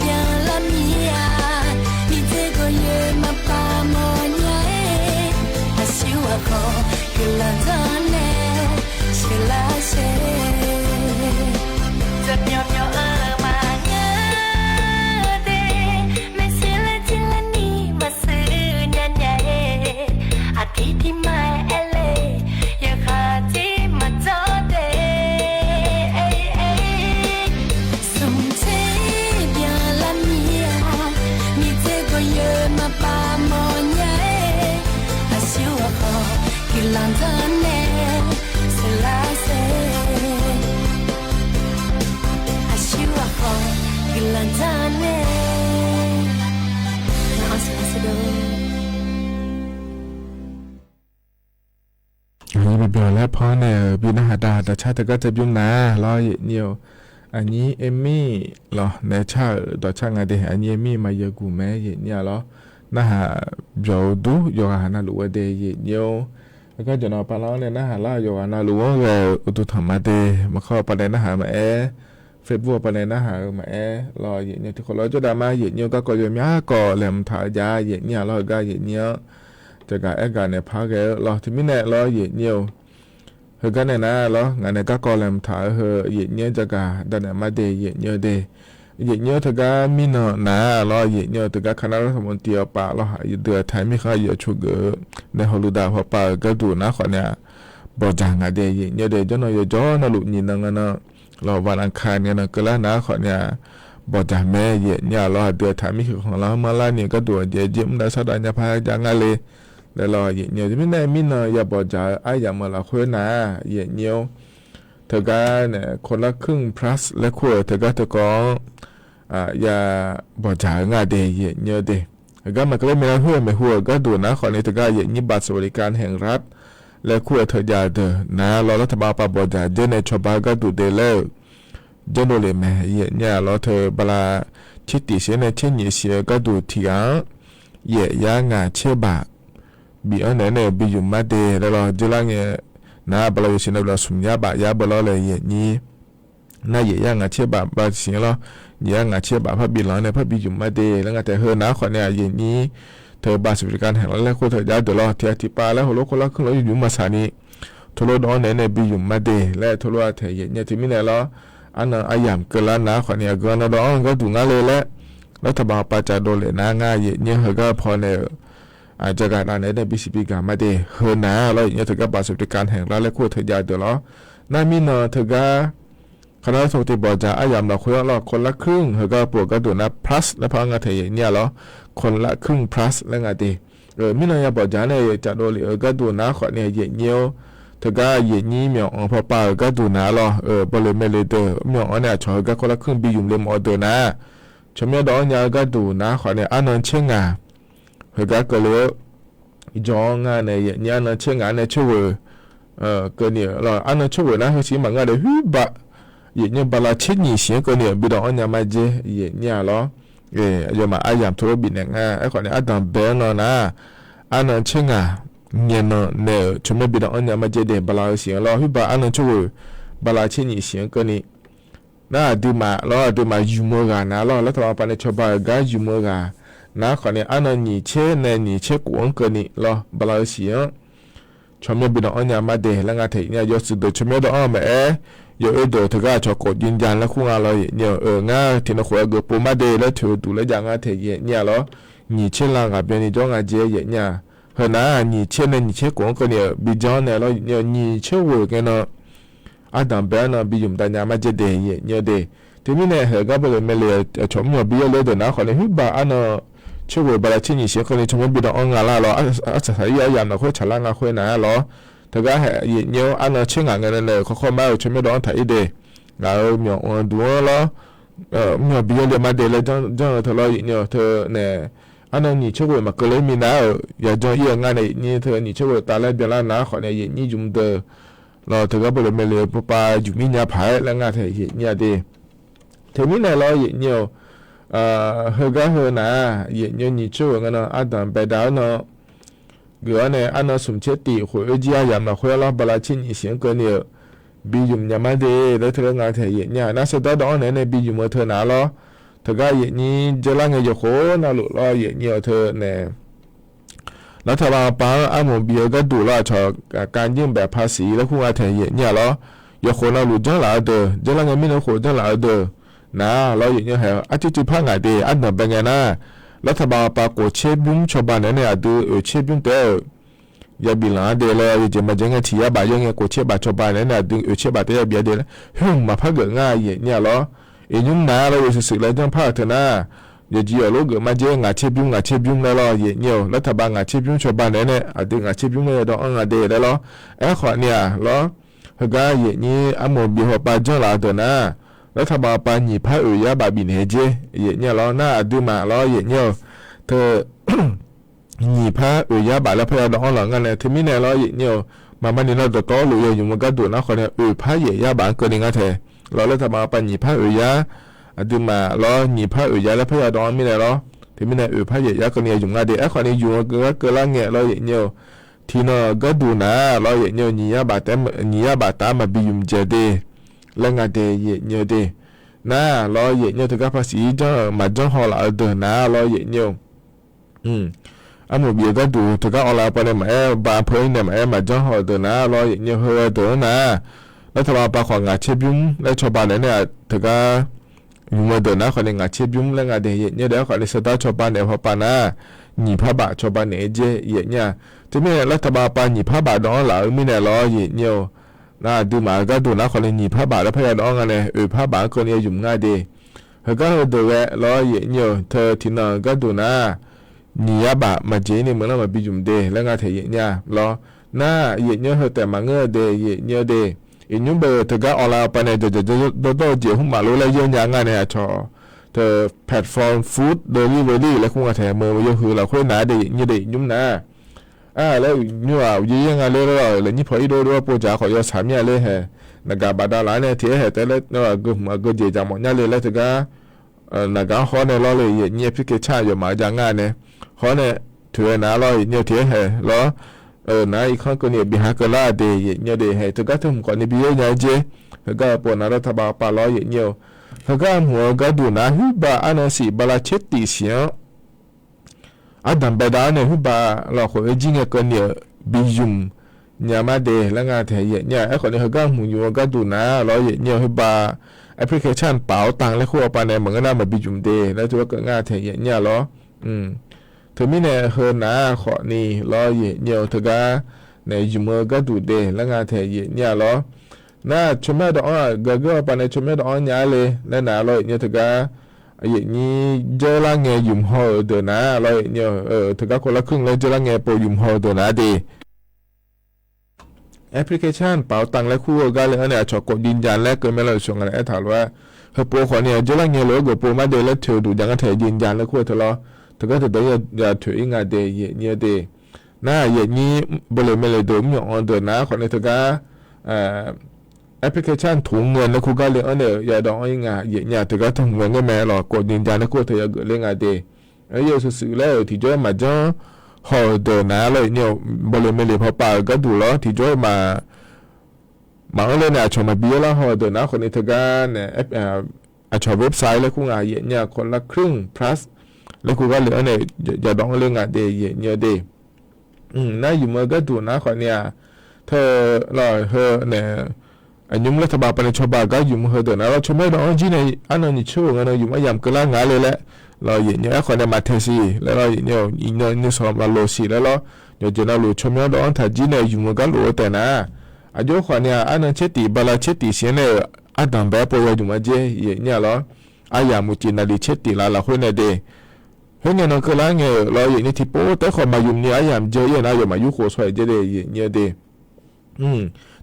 byanlar mir-a, miqdzer gawqyoeq maqpav mawf nya-ir, aqsur aqkawq guiqlanq tanqnae sheuqlar sher. Zaqmyawf myawf-eu maqngeur de, maershuir laer tir laer ni maqshuir nya nya-ir, aqdir tir ma-aer le, yaqkhaq tir maqdzawr de. Smqtser byanlar mir-a, miqdzer gawqyoeq maqpav mawf nya-ir, aqsur aqkawq guiqlanq tanqnae sheuqlar sher. Aqsur aqkawq guiqlanq tanqnae. Aqyuif pyeuf pyeuf laer pan nae-euq bi narhaq da dawqcar teugar teu bymr na lawr yaeq nyir-eu. Aqnyir Amy lawr nae car-euq dawqcar nga de, aqnyir Amy maqyeuq guq mae yaeq nyir-a lawr. Narhaq byawq-eu dur yawqghaq navluf ghae de yaeq nyir-or. Aqgar jawqnan pavlar-anr nae narhaq lar-euq yawqghaq navluf-anr ghae-euq uqduq tanq ma de, maqkawr-eu pavnae narhaq-eu maqaer, Facebook-eu pavnae narhaq-eu maqaer lawr yaeq nyir-eu. Tiqkhawf lawr jawrdav ma yaeq nyir-eu garkawv yawmyar kawv laeqhmq taq-eu ja yaeq nyir-a lawr heugar yaeq nyir-anr jaqgaq aergaq naeq par ghae-eu lawr teumirnae lawr yaeq nyir-eu. Heugar nae nar lawr ngaq nae garkawv laeqhmq taq-eu heu yaeq nyir-anr jaqgaq danaeq ma de yaeq nyir-eu de. Yaeqnyir-awr teugar mirnan nar-aq lawr, yaeqnyir-eu teugar Kanav Lavtaq Mawrtiv-awr pav lawr, yawdui-aq taq mirkhanq-anr yaeqcoq geuf-eu nae hawluf daq hawpav-euq gharduq nar khawf nae-aq, bawqdzaq ngaq de yaeqnyir-eu de. Jawrnan yawjawr navluf nyiq nan nga nan lawr, vaqnaq ka ngae nan keuvlar nar khawf nae-aq, bawqdzaq mae yaeqnyir-aq lawr, aqdui-aq taq mirkhanq lawr, heumanr larni-eu gharduq aqjeq jeq mr dav sar dav nya par jav ngar le laer lawr yaeqnyir-eu. Teumirnae mirnan ya bawqdzaq-eu aryamq-euq lafkhoer nar-aq yaeqnyir-awr teugar nae คนละครึ่ง plus laer kur-euq teugar teukawv-anr ya bawqdzaq-eu nga de yaeqnyir-eu de. Heugar maqkeuv ler miqlar khoer-eu maeqhu-euq gharduq nar khawf nae teugar yaeqnyir บัตรสวัสดิการแห่งรัฐ laer kur-euq teujav deuq nar lawr, lar taqbaq pav bawqdzaq dzer nae cawba-eu gharduq de laer-euq jawrdov lef mae yaeqnyir-aq lawr. Teu bala tser tif siq-aer nae tser nyiq siq-eu gharduq tiq ghaq-anr yaeq yar ngaq tser baf bif-anr naeq-aer nae bi yumq mar de laer lawr. Dzeurlar ngae nar bala yawsiq navluf-aq smq yar baf yar beu lawr laer yaeqnyir nar yaeq yar ngaq tser baf baf siq-aer lawr, yaeq yar ngaq tser baf par bif lanq-anr nae par bi yumq mar de laer nga taef. Heu nar khawf nae-aq yaeqnyir teu บัตรสวัสดิการแห่งรัฐ laer kur teujav deuq lawr, tiq ghaq tiq pav laer heulof คนละครึ่ง lawr yumq yumq maqsaq ni, teulof dawv-anr naeq-aer nae bi yumq mar de laer teulof-a taef yaeqnyir-eu. Teumirnae lawr, arnan aryamq keuvlar nar khawf nae aqgeu-anr nar dawv-anr gharduq ngar le laer lar taqbaq pav cavdov lef nar ngar yaeqnyir-eu heugar paw nae-euq aqjagaq nar naeq-aer nae bisiq bi gaq mar de. Heu nar lawr yaeqnyir-eu teugar บัตรสวัสดิการแห่งรัฐ laer kur-eu teujav deuq lawr, nar mirnan teugar คณะรัฐมนตรี bawqdzaq aryamq lafkhoer-anr lawr คนละครึ่ง heugar pov-euq gharduq nar plus laer par-anr nga taef yaeqnyir-aq lawr, คนละครึ่ง plus laer nga de. Mirnan ya bawqdzaq nae cavdov lef-eu gharduq nar khawf nae yaeqnyir-awr teugar yaeqnyir myawq-anr paw pav-euq gharduq nar lawr, bawleq maeqleq deuq myawq-anr nae aqcawq heugar คนละครึ่ง bi yumq le mawf-eu deuq nar, tsawrmyanr dawv-anr nya-eu gharduq nar khawf nae arnan tser ngaq heugar keuvle-awr jawr-anr nga nae yaeqnyir arnan tser ngaq-anr nae tser ghoeq keuvni-euq lawr. Arnan tser ghoeq nar heusiq maqngeur de, huirbaq yaeqnyir bala tser nyiq siq-anr keuvni-euq bi dawv-anr nya mar dzer yaeqnyir-aq lawr. Aqyawfmaf aryamq teulof bifnaeq nga. Aerkhawf nae ardanq bae-anr nan nar, arnan tser ngaq ngae nan nae-euq tsawrmyanr bi dawv-anr nya mar dzer de, bala-eu siq-anr lawr. Huirbaq arnan tser ghoeq bala tser nyiq siq-anr keuvni nar aqduimaf lawr, aqduimaf yumq-eu ghaq nar lawr, lar taqbaq pav nae cawba-euq gar yumq-eu ghaq nar khawf nae arnan nyiq tser nae nyiq tser khof-anr keuvni lawr, bala-eu siq-anr tsawrmyanr bi dawv-anr nya mar de laer nga taef yaeqnyir-aq. Yawshuif deuq tsawrmyanr dawv-anr maqaer, yawoer deuq teugar aqcawq khof jin jan laer kur nga lawr yaeqnyir-eu. Ngar tiqnan khof-aer geuf pov mar de laer toeq-eu duq laer jav nga taef yaeqnyir-aq lawr. Nyiq tser lan ghaq byanni jawr nga dzer yaeqnyir-aq. Heu nar nyiq tser nae nyiq tser khof-anr keuvni-euq bi janr nae lawr yaeqnyir-eu, nyiq tser ghoeq ngae nan ardanq bae-anr nan bi yumq dav nya mar dzer de yaeqnyir-eu de. Teumirnae heugar bawleq maeqleq aqcawq mr yawq bi yawle deuq nar khawf nae huirbaq arnan tser ghoeq bala tser nyiq siq-anr keuvni tsawrmyanr bi dawv-anr nga lar lawr. Arsaq saq-ir aryamq lafkhoer tsaqlar nga khoer nar lawr, teugar hae yaeqnyir-awr arnan tser ngaq ngae nan nae-euq khawrkhawr mar-eu tsawrmyanr dawv-anr taq-ir de. Ngaq-euq myawq-anr duq-anr lawr, mr yawq bi yawle mar de laer janr-eu teu lawr yaeqnyir-eu teu nae arnan nyiq tser ghoeq maqkeuv ler minav-euq yajanr-ir-eu ngar nae yaeqnyir teu nyiq tser ghoeq tav laer byanlar nar khawf nae yaeqnyir yumq deuq lawr teugar bawleq maeqleq-eu pav pav yumq mir nya paq-aer laer nga taef yaeqnyir-a de. Teumirnae lawr yaeqnyir-eu heugar heu nar yaeqnyir-eu nyiq tser ghoeq ngae nan ardanq baedav-anr nan geuf-awr nae arnan smq tser tif khof-aer jir aryamq lafkhoer lawr bala tser nyiq siq-anr keuvni-euq bi yumq nya mar de laer teu laer nga taef yaeqnyir-aq. Nar sardar dawv-anr naeq-aer nae bi yumq-eu teu nar lawr, teugar yaeqnyir dzeurlar ngae yawqkhof navluf lawr yaeqnyir-eu teu nae lar taqbaq pav-anr armoq bif-eu gharduq lawr aqcawq kavnymr baef paq siq laer kur nga taef yaeqnyir-aq lawr. Yawqkhof navluf janrlaf-eu deuq dzeurlar ngae mirnae khof janrlaf-eu deuq nar lawr yaeqnyir hae-eu arcuir cuir par ngaq de ardanq bae ngae nar, lar taqbaq pav khof tser bymr cawba naeq-aer nae aqdui oeq tser bymr taef-aer-euq yabif lanq-ar de laer yawjeq maqjeq ngae tiq yar baf yar ngae khof tser baf cawba naeq-aer nae aqdui oeq tser baf taef-aer yabif-ar de laer hmq maqpar geuf nga yaeqnyir-aq lawr. Iqnymr nar lawr yawshuif shuif laer janr par-euq teu nar, yawqjeq yawqlof geuf mar dzer ngaq tser bymr ngaq tser bymr laer lawr yaeqnyir-eu lar taqbaq ngaq tser bymr cawba naeq-aer nae aqdui ngaq tser bymr nae yawdawv-anr nga de laer lawr. Aerkhawf ni-aq lawr, heugar yaeqnyir armoq bif hawpav janrlaf-eu deuq nar, lar taqbaq pav nyiq par oeq yar baf bifnaeq-aer dzer yaeqnyir-aq lawr nar aqduimaf lawr yaeqnyir-eu teu nyiq par oeq yar baf laer par yawdawv-anr laf ngar nae teumirnae lawr yaeqnyir-eu maqmar ni nar dawqtawvluf yaw yumq-eu gharduq nar khawf nae oeq par yaeq yar baf-anr keuvni ngar taef lawr lar taqbaq pav nyiq par oeq yar aqduimaf lawr nyiq par oeq yar laer par yawdawv-anr mirnae lawr, teumirnae oeq par yaeq yar keuvni yaw yumq nga de. Aerkhawf ni yumq-eu geugar keuvlar ngae lawr yaeqnyir-eu tiqnan-euq gharduq nar lawr yaeqnyir-eu nyiq yar baf taef-aer nyiq yar baf taef-aer maqbi yumq dzaeq de laer nga de yaeqnyir-eu de. Nar lawr yaeqnyir-eu teugar paq siq-ir janr-euq maqjanr haw laf-eu deuq nar lawr yaeqnyir-eu armoq bif-eu gharduq teugar awqlav pav nae maqaer ba peu-ir nae maqaer maqjanr haw-eu deuq nar lawr yaeqnyir-eu heu-eu deuq-anr nar, lar taqbaq pav khawf ngaq tser bymr laer cawba naeq-aer nae teugar ymq-eu deuq nar khawfni ngaq tser bymr laer nga de. Yaeqnyir deuq-aer khawfni sardar cawba naeq-eu hawpar nar, nyiq parbaf cawba naeq-aer jer yaeqnyir-a. Teumirnae lar taqbaq paq nyiq parbaf dawv-anr laf-eu mirnae lawr yaeqnyir-eu. Nar aqduimaf-euq gharduq nar khawfni nyiq parbaf laer parya dawv-anr nga nae oeq parbaf-anr keuvni ya ymq nga de. Heugar heudeuq ghae lawr yaeqnyir-eu, teu tiqnan-euq gharduq nar, nyiq yar baf maqjeq-ir ni meuq nar maqbi ymq de laer nga taeq yaeqnyir-a lawr. Nar yaeqnyir heu taef maqngeur-eu de yaeqnyir-eu de. Iqnymr bae-euq teugar awqlav awqpav nae dzaqdzaq dawrdawr-eu jeq hmq maqlor laer yawnya nga nae aqcawq teu platform food delivery laer kur nga taeq meuq yawhuiq lafkhoer nar de yaeqnyir de iqnymr nar. Aq laer uqnymr-aq uqyaer yaer nga ler lar-euq laeqnyir paw irdov dov-aer pov dzaq khawf yawshaq mir-a ler hae. Naqgaq bafdav laf-anr nae tiq aer haeq taef laer nar aqgeu hmq aqgeu jeq dzaq mawf nya le laer teugar naqgaq-anr hawr nae lawr le yaeqnyir application yawfmaf-eu jav nga nae. Hawr nae toeq-aer nar lawr yaeqnyir-eu tiq aer haeq lawr. Nar irkanr keuvni-euq bi ha keuv lar de yaeqnyir-eu de haeq teugar teu hmq khawfni bi yawnya-aer jer. Heugar-eu pov nar lar taqbaq paq lawr yaeqnyir-eu. Heugar hmq-eu gharduq nar huiqbav arnan siq bala tser tif siq-anr ardanq baedav-anr nae huiqbav lafkhof-aer jir ngae keuvni-euq bi ymq nya ma de laer nga taeq yaeqnyir-a. Aerkhawfni heugar hmq ymq-eu gharduq nar lawr yaeqnyir-eu huiqbav application paf-awr tanq laer kur awqpav nae maqngeur nar maqbi ymq de laer teugar keuv nga taeq yaeqnyir-a lawr. Teumirnae heu nar khawfni lawr yaeqnyir-eu teugar nae ymq-eu gharduq de laer nga taeq yaeqnyir-a lawr. Nar tsawrmyanr dawv-anr-aq gaqgeur awqpav nae tsawrmyanr dawv-anr nya-ar le laer nar lawr yaeqnyir-eu teugar yaeqnyir dzeur lar ngae ymq haw-euq deuq nar lawr yaeqnyir-eu teugar คนละครึ่ง laer dzeur lar ngae pov ymq haw-eu deuq nar de. Application paf-awr tanq laer kur-eu gar le-anr nae aqcawq กดยืนยัน laer keuv mae lawr-euq shawq nga laer aertaq lof-aer, heupov khawfni-aq dzeur lar ngae lof-aer geuf pov mar de laer toeq duq jav ngar taeq ยืนยัน laer kur-eu teu lawr. Teugar teudae ya toeq ir nga de yaeqnyir-eu de. Nar yaeqnyir bawleq meleq deuq mr yawq-anr deuq nar khawfni teugar application ถุงเงิน laer kur gar le-anr nae-euq yadawv-anr ir nga yaeqnyir-a teugar teu hmq ngae ngaer mae lawr กดยืนยัน laer kur-eu teu yageuf ler nga de. Aqyawf shuif shuif laer-euq tiqjawr maqjanr haw-euq deuq nar lawr yaeqnyir-eu bawleq meleq pawpav-euq gharduq lawr tiqjawr-eu maq maqanr ler nae aqcawq maqbi yaer lar haw-euq deuq nar khawfni teugar nae aqcawq website laer kur nga yaeqnyir-a คนละครึ่ง plus laer kur gar le-anr nae yadawv-anr ler nga de yaeqnyir-eu de. Nar ymq-eu gharduq nar khawfni-aq teu lawr heu nae aqnymr lar taqbaq paq nae cawba gar ymq heudeuq nar lawr tsawrmyanr dawv-anr jir nae arnan nyiq coer-euq ngae nan ymq aryamq keuvlar nga le laer lawr yaeqnyir-eu aerkhawf nae maq taeq siq laer lawr yaeqnyir-eu iqnan nuisawq maqloq siq laer lawr. Yawqjeq navluf tsawrmyanr dawv-anr taqjir nae ymq-eu gar lof-eu taef nar aqjox khawfni-aq arnan tser tif bala tser tif siq-anr nae-euq ardanq bae-aer pov ya ymq-a jer yaeqnyir-a lawr. Aryamq uqcif naqliq tser tif laf lafkhoer nae de. Khoerngae nan keuvlar ngae-euq lawr yaeqnyir tiqpov taef khawf maq ymq ni aryamq jawr-ir-eu nar yawfmaf yurkhof shaw-aer jer de yaeqnyir-eu de.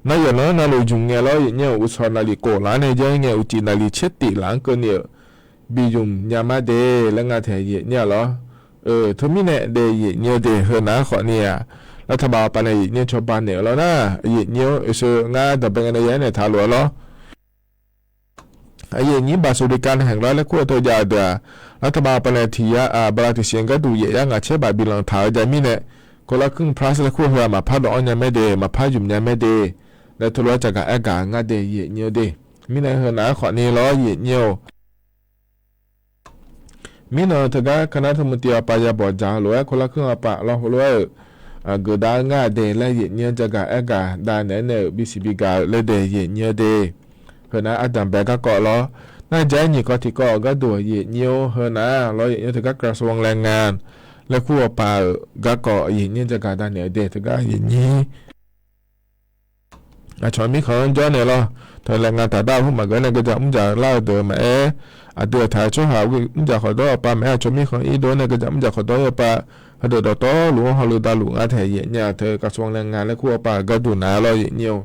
Nar yawqnan navluf ymq ngae lawr yaeqnyir-euq uqshawq naqliq kof laf-anr nae jav-ir ngae uqcif naqliq tser tif laf-anr keuvni-euq bi ymq nya mar de laer nga taeq yaeqnyir-a lawr. Teumirnae de yaeqnyir-eu de heu nar khawfni-aq lar taqbaq paq nae yaeqnyir cawba naeq-eu lawr nar yaeqnyir-eu oeqseu ngar danqbae ngae nae ya-aer naeq taq lof-aer lawr. Yaeqnyir baq สวัสดิการแห่งรัฐ laer kur-eu teu jav-eu deuq-aq lar taqbaq paq nae tiq yar bala tiq siq-anr gharduq yaef yar ngaq caer baq bi lanq taq-eu jav mirnae คนละครึ่ง plus laer kur-eu heu-aq maqpar dawv-anr nya mae de maqpar ymq nya mae de laer teulof-aer caqgaq aer gaq ngar de yaeqnyir-eu de. Mirnae heu nar khawfni lawr yaeqnyir-eu Mirnan teugar คณะรัฐมนตรี awqpav yabawq dzaq-eu lof-aer คนละครึ่ง awqpav lawr heulof-aer-euq geufdav-eu ngar de laer yaeqnyir-anr jagaq aer gaq dav naeq-aer nae-euq bisiq bi gaq-eu laer dae yaeqnyir-eu de. Heunar ardanq bae garkawv lawr. Nar ja-aer nyiq kawv tiqkawv-euq gharduq yaeqnyir-or heunar lawr yaeqnyir teugar กระทรวงแรงงาน laer kur awqpav-euq garkawv yaeqnyir-anr jagaq dav naeq-eu de teugar yaeqnyir Aqcawq mirkhanq-anr jawr naeq lawr. Teu แรงงานต่างด้าว hmq maqgeur nae geudzaq mrdzaq lar-eu deuq maqaer, aqdui aqtaq-eu tsawrhaq mrdzaq khawqdawr-eu pav maqaer, aqcawq mirkhanq irdov nae geudzaq mrdzaq khawqdawr-eu pav, heudeuq dawqtawvluf-anr hawluf davluf ngar taeq yaeqnyir-a teu กระทรวงแรงงาน laer kur awqpav-euq gharduq naq lawr yaeqnyir-or.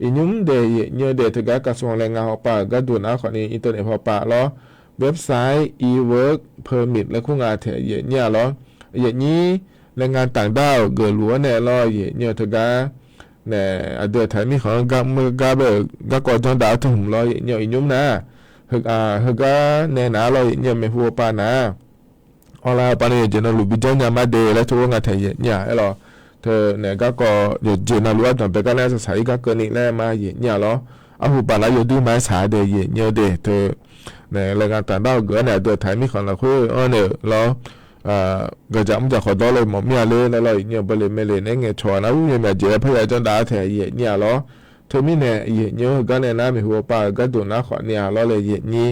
Iqnymr daeq yaeqnyir-eu daeq teugar กระทรวงแรงงาน awqpav-euq gharduq naq khawfni internet paw pav lawr, website e-work permit laer kur nga taeq yaeqnyir-a lawr. Yaeqnyir แรงงานต่างด้าว geufluf-anr nae lawr yaeqnyir-eu teugar nae aqdui aqtaq mirkhanq-anr gar mr gar bae-euq garkawv janrdav-awr teu hmq lawr yaeqnyir-eu iqnymr nar, heugar nae naq lawr yaeqnyir-eu maeqhu awqpav nar, awqlav awqpav nae yawqjeq navluf bi janrnya mar de laer teu-or nga taeq yaeqnyir-aq aer lawr. Teu nae garkawv yawqjeq navluf ardanq bae gar nae arsaq saq-ir gar keuvni laer ma yaeqnyir-a lawr. Arhu baq lar yawdui ma-aer saq-a de yaeqnyir-eu de teu nae แรงงานต่างด้าว geuf-anr nae aqdui aqtaq mirkhanq lafkhoer-anr nae-euq lawr, gaqdzaq mrdzaq khawqdawr le mawf mir-a ler laer lawr yaeqnyir-eu bawle maele nae ngaeqcawq-a nar ur yaeqmyaq jeq-aer parya janrdav-a taeq yaeqnyir-a lawr. Teumirnae yaeqnyir-or heugar nae nar maeqhu awqpav-euq gharduq nar khawfni-a lawr le yaeqnyir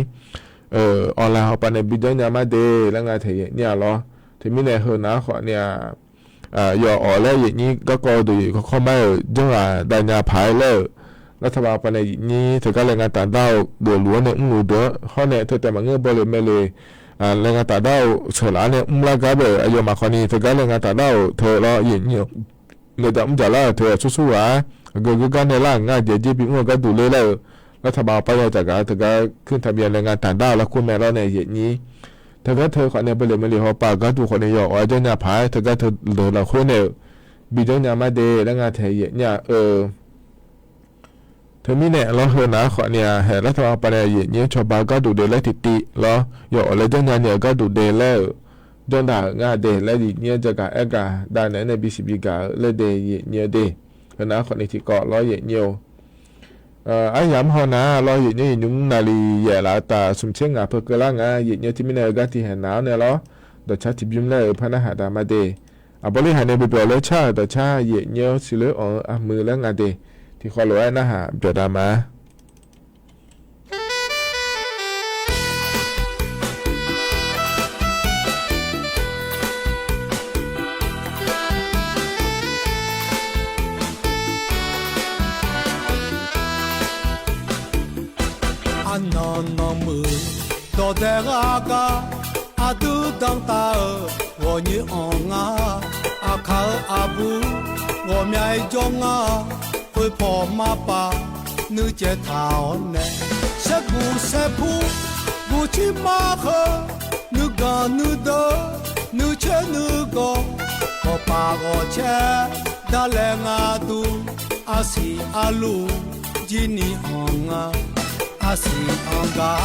online hawpav nae bi janrnya mar de laer nga taeq yaeqnyir-a lawr. Teumirnae heu nav-anr khawf ni-aq, yawf awq laer yaeqnyir garkawv deuq kawrkawr mar-euq janrghaq davnya paq-aer laer-euq, lavtaq baq hawpav nae yaeqnyir teugar laer nga tafdar-eu geufluf-anr nae mrluf deuq-anr hawr nae teu taef maqngeur baw le mae le laer nga tafdar-eu sheuqlaf-anr nae mrlar gar bae-euq aqyawfmaf khawfni teugar laer nga tafdar-euq teu lawr yaeqnyir-eu ngaeqdzaq mrdzaq lar-euq teu-aq, sursurghaq-ar aqgeu geugar nae lar-euq ngar jeq jir bimr-eu gharduq le laer-euq, lavtaq baq hawpav ya dzaqgaq-eu teugar kuir taqbyan laer nga tafdar-eu larkur mae lawr nae yaeqnyir. Teugar teu khawf nae bae le mae le hawpav-euq gharduq khawf nae yawf awq-aer janrnya paq-aer teugar teu deuq lafkhoer nae-euq bi janrnya mar de laer nga taeq yaeqnyir-a eu. Teumirnae lawr heu nav-anr khawf ni-aq, haeq lavtaq baq hawpav nae yaeqnyir-anr cawba gharduq de laer tiqtiv lawr, yawf awq laer janrnya nae-euq gharduq de laer-euq, janrdaq-euq ngar de laer yaeqnyir-anr jagaq aergaq dav naeq-aer nae bisiq bigaq-eu laer de yaeqnyir-eu de. Heu nav-anr khawf ni tiqkawv lawr yaeqnyir-eu Aryamq mr haw nar lawr yaeqnyir yaeqnymr navliq yaef laf-eu taf smq tser ngaq peu keuvlar nga yaeqnyir-eu teumirnae-eu gar tiqhaeq nav-awr nae lawr, dawqcar tiqbymr laer-euq par narhaq daq mar de. Aqbawr ler haq nae bawbyawq laer car-euq dawqcar yaeqnyir-awr siqloer anq-eu armuiq laer nga de. Tiqkhawv lof-aer narhaq byawq daq ma. Arnan nanmuiq dawqdae ghaq gar, aqdui danqtaf-euq ghawqnyoer anq nga. Aqkaq-euq aqbur ghawqmya-aer jawr nga. Khoerpaw marpav nuicaev taq-awr nae, saerguq saerpur guqcir mar heu, nuiganq nuideuq nuicoer nuigawq, ghawqpaf ghawqcaer darlae nga dur, arsiq arluf jir ni anq nga. Arsiq anq gar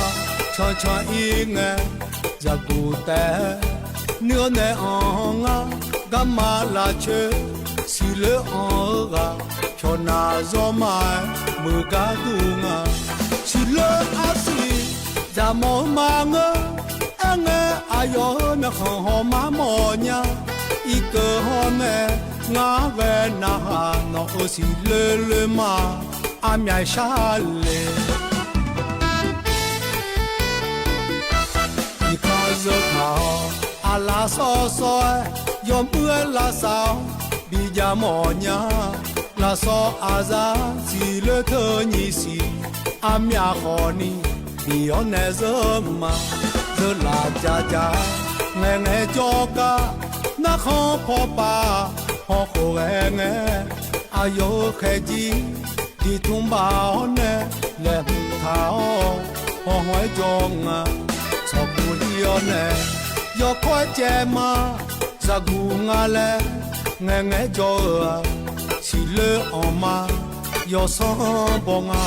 cancan ir ngae, zaqguq taef nuir-awr nae anq ngar. Garma lavcoer siqloer anq-eu ghaq, pyawqnaq zawrma-aer muiq gar dur nga. Siqloer arsiq zaqmawf-eu ma ngeur, aerngae aqyawf-euq myawqkhanq hawmar mawf nya. Irkeuv hawr nae ngar ghae narhaq, nawq-euq siqloer loer ma armyav shar le. Iqkanq zeu taq-awr aqlaf sawv sawv-aer, yawmuiq-aer lavsav-awr bijav mawf nya. Lafsawv aqzar siqloer teu nyiq siq, armyav khawfni bif-awr nae zeur ma. Zeurlaf jav jav-aer ngaeqngae jawr gar, narkhan paw pav hawkhof ghae ngae, aqyawf-euq khaeqjir diqtmq baf-awr nae laeqhmq taq-awr, hawhawr-aer jawr nga. Tsawqguq li-awr nae yawkawr-aer caev ma. Zaqguq nga laer ngaeqngae jawr-eu-aq, siqloer anq ma yawsanr baw nga.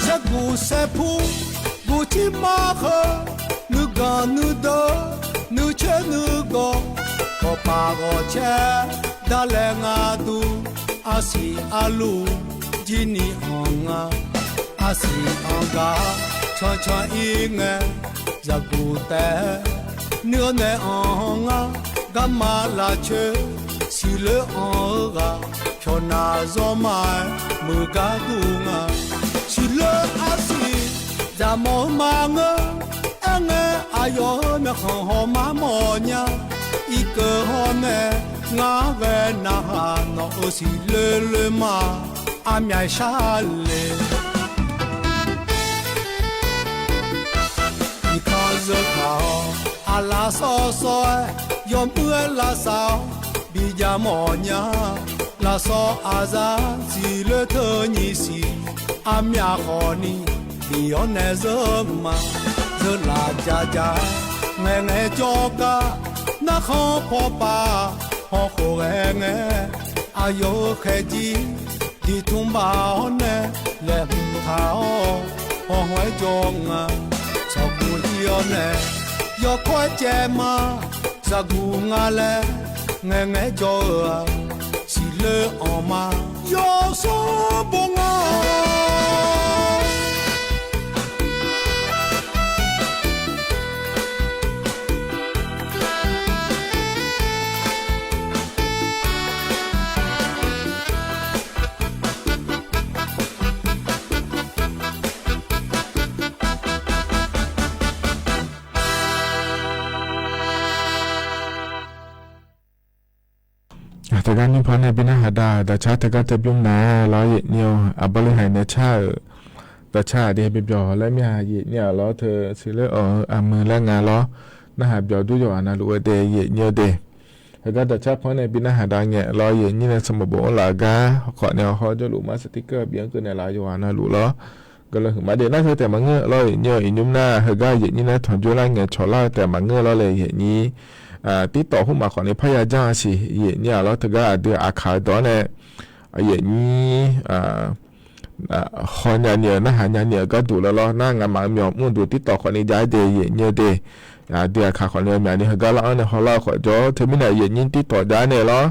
Saerguq saerpur guqcir mar heu, nuiganq nuideuq nuicoer nuigawq, ghawqpaf ghawqcaer darlae nga dur, arsiq arluf jir ni anq nga. Arsiq anq gar cancan ir ngae, zaqguq taef nuir-awr nae anq ngar. Garma lavcoer siqloer anq-eu ghaq, pyawqnaq zawrma-aer muiq gar dur nga. Siqloer arsiq zaqmawf-eu ma ngeur, aerngae aqyawf-euq myawqkhanq hawmar mawf nya. Irkeuv hawr nae ngar ghae narhaq, nawq-euq siqloer loer ma armyav shar le. Iqkanq zeu taq-awr aqlaf sawv sawv-aer, yawmuiq-aer lavsav-awr bijav mawf nya. Lafsawv aqzar siqloer teu nyiq siq, armyav khawfni bif-awr nae zeur ma. Zeurlaf jav jav-aer ngaeqngae jawr gar, narkhan paw pav hawkhof ghae ngae, aqyawf-euq khaeqjir diqtmq baf-awr nae laeqhmq taq-awr, hawhawr-aer jawr nga. Tsawqguq li Yawnae yawkawr-aer caev ma, zaqguq nga laer ngaeqngaeq-aer jawr-eu-aq, siqle-anr ma, yawsanr bawr ngar. Teugar nymr paw nae bi narhaq da-euq daqcar teugar teu bymr na-a lawr, yaeqnyir-eu aqbawr le haiq nae car-euq daqcar aqdui bi byawq laer mir-a, yaeqnyir-aq lawr teu siqle-awq-eu aqmuiq laer nga lawr, narhaq byawq dur yawqghaq navluf-eu de yaeqnyir-eu de. Heugar daqcar paw nae bi narhaq da ngae lawr, yaeqnyir nae sanqbof bof-anr laf-eu gar khawf nae hawr jawrluf mar saqtir keuv bif-anr keuv naeqlaf-eu yawqghaq navluf lawr, guiqlanq huiqma de nar teu taef maqngeur lawr, yaeqnyir-eu iqnymr nar heugar yaeqnyir nae tanqjoe lar ngae cawq lar-eu taef maqngeur lawr le yaeqnyir. Tirtawf khoermaf khawf ni parya janr-a siq yaeqnyir-aq lawr, teugar aqdui aqkaq-eu dawq-anr nae yaeqnyir hawnya ni-euq narhaq nya ni-euq gharduq laer lawr nar, ngamaf-euq myawq mr-eu duq tirtawf khawf ni jav-aer de yaeqnyir-eu de. Aqdui aqkaq khawf ni-eu myaq ni heugar lar-anr nae hawlar-eu khawf jawr, teumirnae yaeqnyir tirtawf jav-aer nae lawr,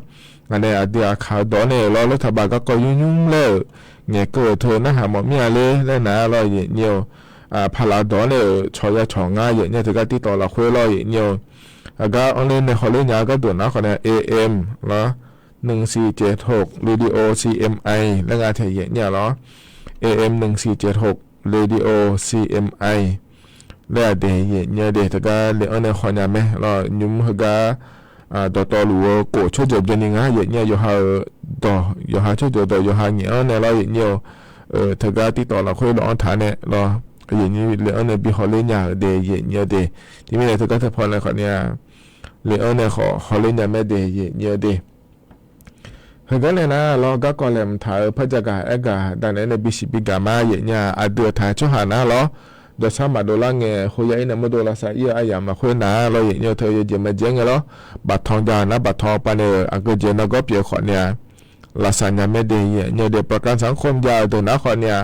ngaq nae aqdui aqkaq-eu dawq-anr nae-euq lawr, lawrtaq baq garkawv yur nymr laer-euq ngaeqkeuv-euq teu narhaq mawf mir-a ler laer nar-a lawr, yaeqnyir-eu paqlaf dawq-anr nae-euq cawq ya cawq ngar yaeqnyir-eu teugar tirtawf lafkhoer lawr, yaeqnyir-eu aqgar anr ler nae hawler nya-eu gharduq nar khawf nae am lawr, nuisiq caeqhoq radio cmi laer nga taeq yaeqnyir-aq lawr, am nuisiq caeqhoq radio cmi laer-aq de yaeqnyir-eu de. Teugar le-anr nae hawnya mae lawr, nymr heugar dawqtawvluf-eu khof tsawrjeuq byanni ngar yaeqnyir-a, yawqha-euq dawq yawqha tsawrjeuq dawq yawqha ngaeq-anr nae lawr yaeqnyir-eu teugar tirtawf lafkhoer lawq-anr taq nae lawr, yaeqnyir le-anr nae bi hawler nya-euq de yaeqnyir-eu de. Teumirnae teugar teu paw nae khawf ni-a le-anr nae khawf hawler nya mae de yaeqnyir-eu de. Heugar nae nar lawr, garkawv laeqhmq taq-euq par jagaq aergaq danaeq-aer nae bisiq bigaq ma yaeqnyir-a, aqdui-euq taq-aer tsawrhaq nar lawr, jawrshar maqdov lar ngae, hoya ir nae mawrdo lavsav ir-eu aryamq lafkhoer nar lawr, yaeqnyir-eu teu yawjeq maqjaer ngae lawr, baqtanq ja nar baqtanq pav nae-euq aqgeujeq nargawr pyeuf-eu khawf ni-a, lavsav nya mae de yaeqnyir-eu de. ประกันสังคม jav-eu deuq nar khawf ni-a,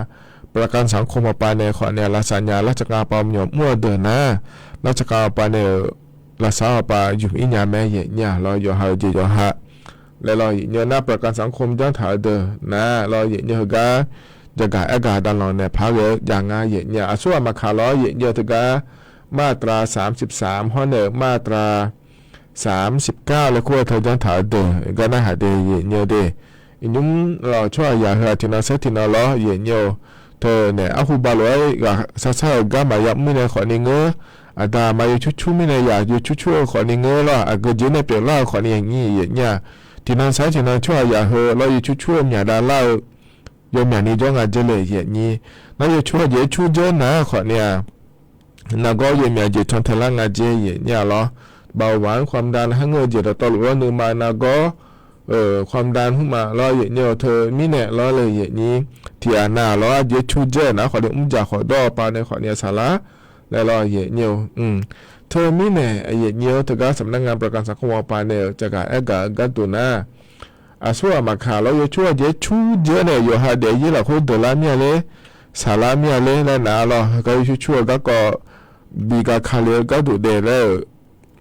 ประกันสังคม hawpav nae khawf ni-a lavsav nya, lartsaqkhav pav myawq mr-eu deuq nar, lartsaqkhav pav nae-euq lavsav hawpav yumq ir nya mae yaeqnyir-a lawr, yawqha-eu jeq yawqha laer lawr, yaeqnyir-eu nar ประกันสังคม janr taq-eu deuq nar lawr, yaeqnyir-eu heugar jagaq aergaq davlanq naeq par ghae-eu jav ngar yaeqnyir-a, aqsurghaq maqkaq lawr, yaeqnyir-eu teugar มาตราสามสิบสาม hawr nae-euq มาตราสามสิบเก้า laer kur-eu teu janr taq-eu deuq gar narhaq de yaeqnyir-eu de. Iqnymr lawq tsawrhaqzaq heu-aq tiqnan saer tiqnan lawr yaeqnyir-eu, teu naeq arhu baq lof-aer ghaq sar sar-euq gar maqya mr nae khawf ni ngeur, aqda aqma yawcur cur mirnae yaq yawcur cur-eu khawf ni ngeur lawr, aqgeujeq nae pyeuflar-eu khawf ni aqnyir yaeqnyir-a, tiqnan saer tiqnan tsawrhaqzaq heu lawr yawcur cur-eu myaq dav lar-eu yawmyaq ni jawr nga dzer le yaeqnyir. Nar yawcur-eu jeq-aer cur dzeur nar khawf ni-a, nargawr yawmyaq jeq can tae lar nga dzer yaeqnyir-a lawr. เบาหวาน ความดัน har ngeur-eu jeq dawqtawvluf lawr nuima nargawr ความดัน hmr ma lawr yaeqnyir-eu teu mirnae lawr le yaeqnyir. Tiqghaq nav lawr arjeq cur dzeur-eu nar khawf ni mrjaq khawf dawr-eu pav nae khawf ni-a saqlar laer lawr yaeqnyir-eu. Teu mirnae yaeqnyir-eu teugar สำนักงานประกันสังคม hawpav nae-euq jagaq aergaq-eu gharduq nar, aqsurghaq maqkaq lawr yawcur-eu jeq-aer cur dzeur nae yawqha daef-ir lafkhoer deuq lar mir-a ler, saqlar mir-a ler laer nar lawr, heugar yawcur cur-eu garkawv bi ga ka le-eu gharduq daef laer-euq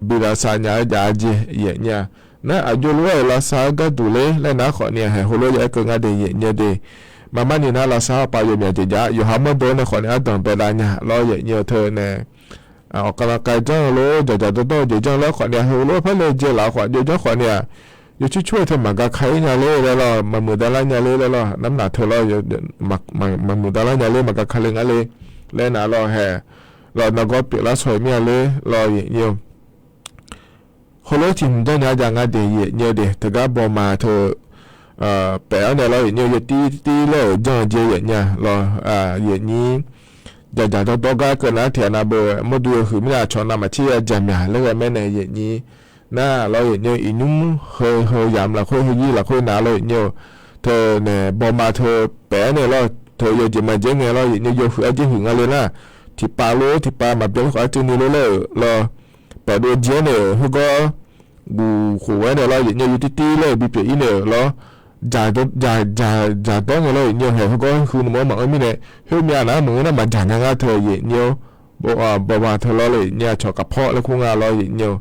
bi lavsav nya-eu jav-a jeq yaeqnyir-a. Nar aqjox lof-aer-euq lavsav-eu gharduq ler laer nar khawf ni-a haeq heulof ya-aer keuv nga de yaeqnyir-eu de. Maqmar ni nar lavsav hawpav yawmyaq jeq jav yawqha mawrdo nae khawf ni ardanq bae dav nya lawr yaeqnyir-eu teu nae awqkhav lanqkhav janr-eu lor, dzaqdzaq dawrdawr-eu jeq janr lar khawf ni-a, heulof-aer par laejae laf-eu khawf jov janr khawf ni-a, yawcur cur-eu teu maqga ka-ir nya ler laer lawr, maqmuiq dav lar nya ler laer lawr, namr naq teu lawr, maqmuiq dav lar nya ler maqga ka le ngar le laer nar lawr hae, lawr nargawr pyeuflar shaw-eu mir-a ler lawr yaeqnyir-eu. Heulof tiq hmq janr nya jav nga de yaeqnyir-eu de, teugar bawma teu paef-anr nae lawr yaeqnyir-eu yawtir tir laer-euq janr-eu jeq yaeqnyir-a lawr, yaeqnyir dzaqdzaq dawrdawr gar keuv nar tiqghaq nav beu mawrdo yawhuiq mirnae aqcawq navmaqtser ya jaqmyaq laer ghae maer nae yaeqnyir nar lawr yaeqnyir-eu iqnymr heu heu yamq lafkhoer heuzir lafkhoer nar lawr yaeqnyir-eu teu nae bawma teu paef-anr nae lawr teu yawjeq maqjaer ngae lawr yaeqnyir-eu yawhuiq arjeq huiq nga le nar, tiqpav lor tiqpav maqbyan lor khawf arcuv ni lor laer-euq lawr, paef dov jir-aer nae-euq heugar guq khof-aer nae lawr yaeqnyir-eu yawtir tir laer-euq bipyeuf-ir nae-euq lawr, dzaq dzaq dzaq dzaq dawr ngae lawr yaeqnyir-eu haeq heugar hu nmr-anr maqanr mirnae, khoermyav nar maqngeur nar maqdzaq nya ngar teu yaeqnyir-awr bawqma teu lawr le nyi-a cawq kaqpawr laer kur nga lawr yaeqnyir-eu.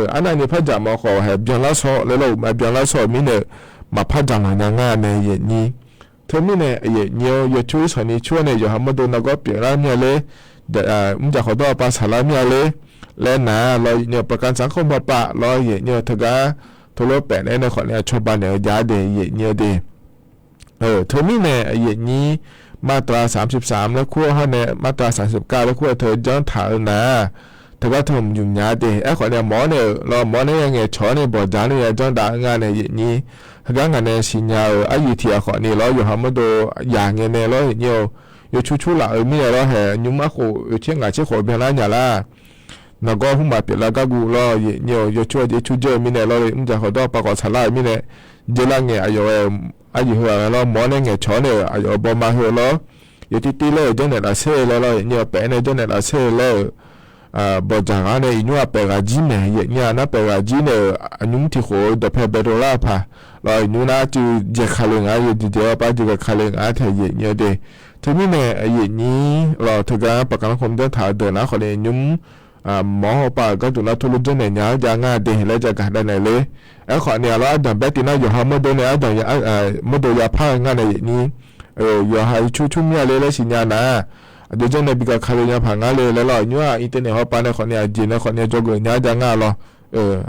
Arnavni par dzaq mawf khawf haeq byanlar sawr laer lawr-euq ma byanlar sawr-euq mirnae-euq maqpar dzaq mawf nya ngar nae yaeqnyir. Teumirnae yaeqnyir-eu yawcur irsanqni cur-awr nae yawqha mawrdo nargawr pyeuflar mir-a ler, mrjaq khawqdawr aqpav saqlar mir-a ler laer nar lawr yaeqnyir-eu ประกันสังคม hawpav lawr yaeqnyir-eu teugar teulof paef naeq-aer nae khawf ni-a cawba naeq-eu jav de yaeqnyir-eu de. Teumirnae yaeqnyir มาตราสามสิบสาม laer kur-eu hawr nae มาตราสามสิบเก้า laer kur-eu teu janr taq-eu nar, teugar teu mqnymq nya de. Aerkhawf ni-a mawr nae-euq lawr mawr nae ya ngaeqcawq-awr nae bawqdzaq nae ya janr dav-eu nga nae yaeqnyir. Heugar ngaq nae siqnya-euq aryiq tiq ghaq khawf ni lawr yawqha mawrdo yaq ngae nae lawr yaeqnyir-eu. Yawcur cur laf-eu mirnae lawr haeq nymr arkhof oeqtser ngaq tser khof byanlar nya lar. Nargawr hmqmaq pyeuflar garguv lawr yaeqnyir-eu yawcur aqjeq cur dzeur-eu mirnae lawr le mrjaq khawqdawr aqpav khawf saqlar-euq mirnae, dzeurlar ngae aqyawf-aer aryiq heu-aq lawr mawr nae ngaeqcawq-awr nae-euq aqyawf-euq bawma heu lawr, yawtir tir laer-euq janrnaeq lafser laer lawr yaeqnyir-eu paef-aer nae janrnaeq lafser laer-euq bawqdzaq ghaq nae iqnymr-aq paef ghaq jir mae yaeqnyir-a nar paef ghaq jir nae-euq aqnymr tiq khof-eu dawqpae baedov lar-eu paq lawr iqnymr nar cuiv dzae ka le nga yawjeq dzae-awr par dzae ka le nga-aer tae yaeqnyir-eu de. Teumirnae yaeqnyir lawr teugar ประกันสังคม janr taq-eu deuq nar khawf ni nymr mawr hawpav-euq gharduq nar tov lof janrnaeq nya-aer jav ngar de laer jagaq dav naeq ler. Aerkhawf ni-a lawr ardanq baer tiv nar yawqha mawrdo nae ardanq mawrdo yapar-eu ngar nae yaeqnyir. Yawqha cur cur mir-a ler laer siqnya nar, aqjox janr nae bi ga ka le nya paq ngar le laer lawr nymr-aq internet hawpav nae khawf ni aqjeq nae khawf ni dzawgeuf nya-aer jav ngar lawr.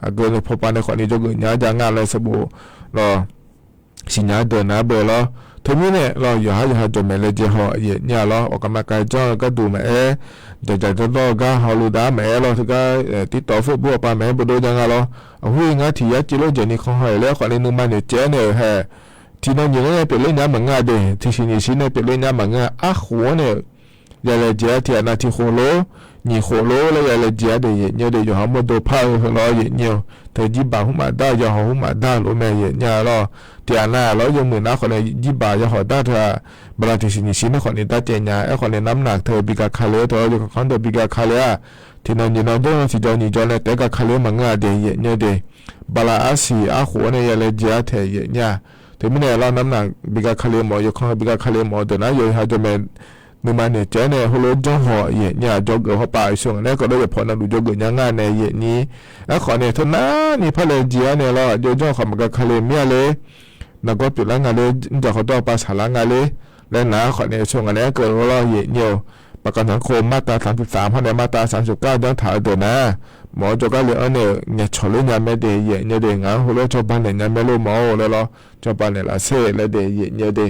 Aqgeu nae pawpav nae khawf ni dzawgeuf nya-aer jav ngar laer sanqbof lawr siqnya deuq nar beu lawr. Teumirnae lawr yawqhar yawqha jawqmaeq laejae haw yaeqnyir-a lawr awqkaq maqkaq janr-eu gharduq maqaer, dzaqdzaq dzanrdawr-eu gar hawluf dav maqaer lawr teugar TikTok Facebook hawpav maqaer bawdov jav nga lawr. Aqhur-ir ngar tiq yar civ lof jeq ni kan haw-euq laer khawf ni nuima noeqtsaev-aer nae-euq haeq tiqnan nyiq lar nae pyeufler nya maqngeur-a de, tiqsiq nyiq siq nae pyeufler nya maqngeur-a. Arkhof-anr nae-euq yaeqlaeq jeq-a tiq ghaq nav tiq khof lor, nyiq khof lor laer yaeqlaeq jeq-a de yaeqnyir-eu de yawqha mawrdo par-eu heu lawr yaeqnyir-eu. Teu jirbaq hmq maqdar-eu yawhawq hmq maqdar-eu lof mae yaeqnyir-a lawr. Tiq ghaq nav lawr yawmuiq nar khawf nae jirbaq yawhawq dar teu-aq, bala tiqsiq nyiq siq nar khawf ni dar caev nya aerkhawf nae namr naq teu bi ga ka le-aer teu-awr yawkaq kanr deuq bi ga ka le-aq, tiqnan nyiq nan dawr-eu tiqjaw nyiq jaw nae taef-aer ga ka le-aer maqngeur-a de yaeqnyir-eu de. Bala arsiq arkhof-anr nae yaeqlaeq jeq-a taeq yaeqnyir-a. Teumirnae lawr namr naq bi ga ka le mawf-eu yawkanr heu bi ga ka le mawf-eu deuq nar yawqha jawqmaeq nuima noeqtsaev-aer nae heulof-aer janr haw yaeqnyir-a. Dzawgeuf hawpav aqsur ngaq nae kawv dawr yawqpaw navluf dzawgeuf nya ngar nae yaeqnyir. Aerkhawf nae teunar ni par laejae-aer nae lawr aqjox janr khawf maqga ka le mir-a ler. Nargawr pyeuflar nga ler, mrjaq khawqdawr aqpav saqlar nga ler laer nar khawf nae aqsur ngaq nae aerkeuv lawr yaeqnyir-eu. ประกันสังคม มาตราสามสิบสาม hawr nae มาตราสามสิบเก้า janr taq-eu deuq nar, mawf-eu jawrgar le-anr nae-euq ngaeqcawq ler nya mae de yaeqnyir-eu de. Ngaq-anr heulof-aer cawba naeq nya mae lor mawf-awr laer lawr, cawba naeq laf ser laer de yaeqnyir-eu de.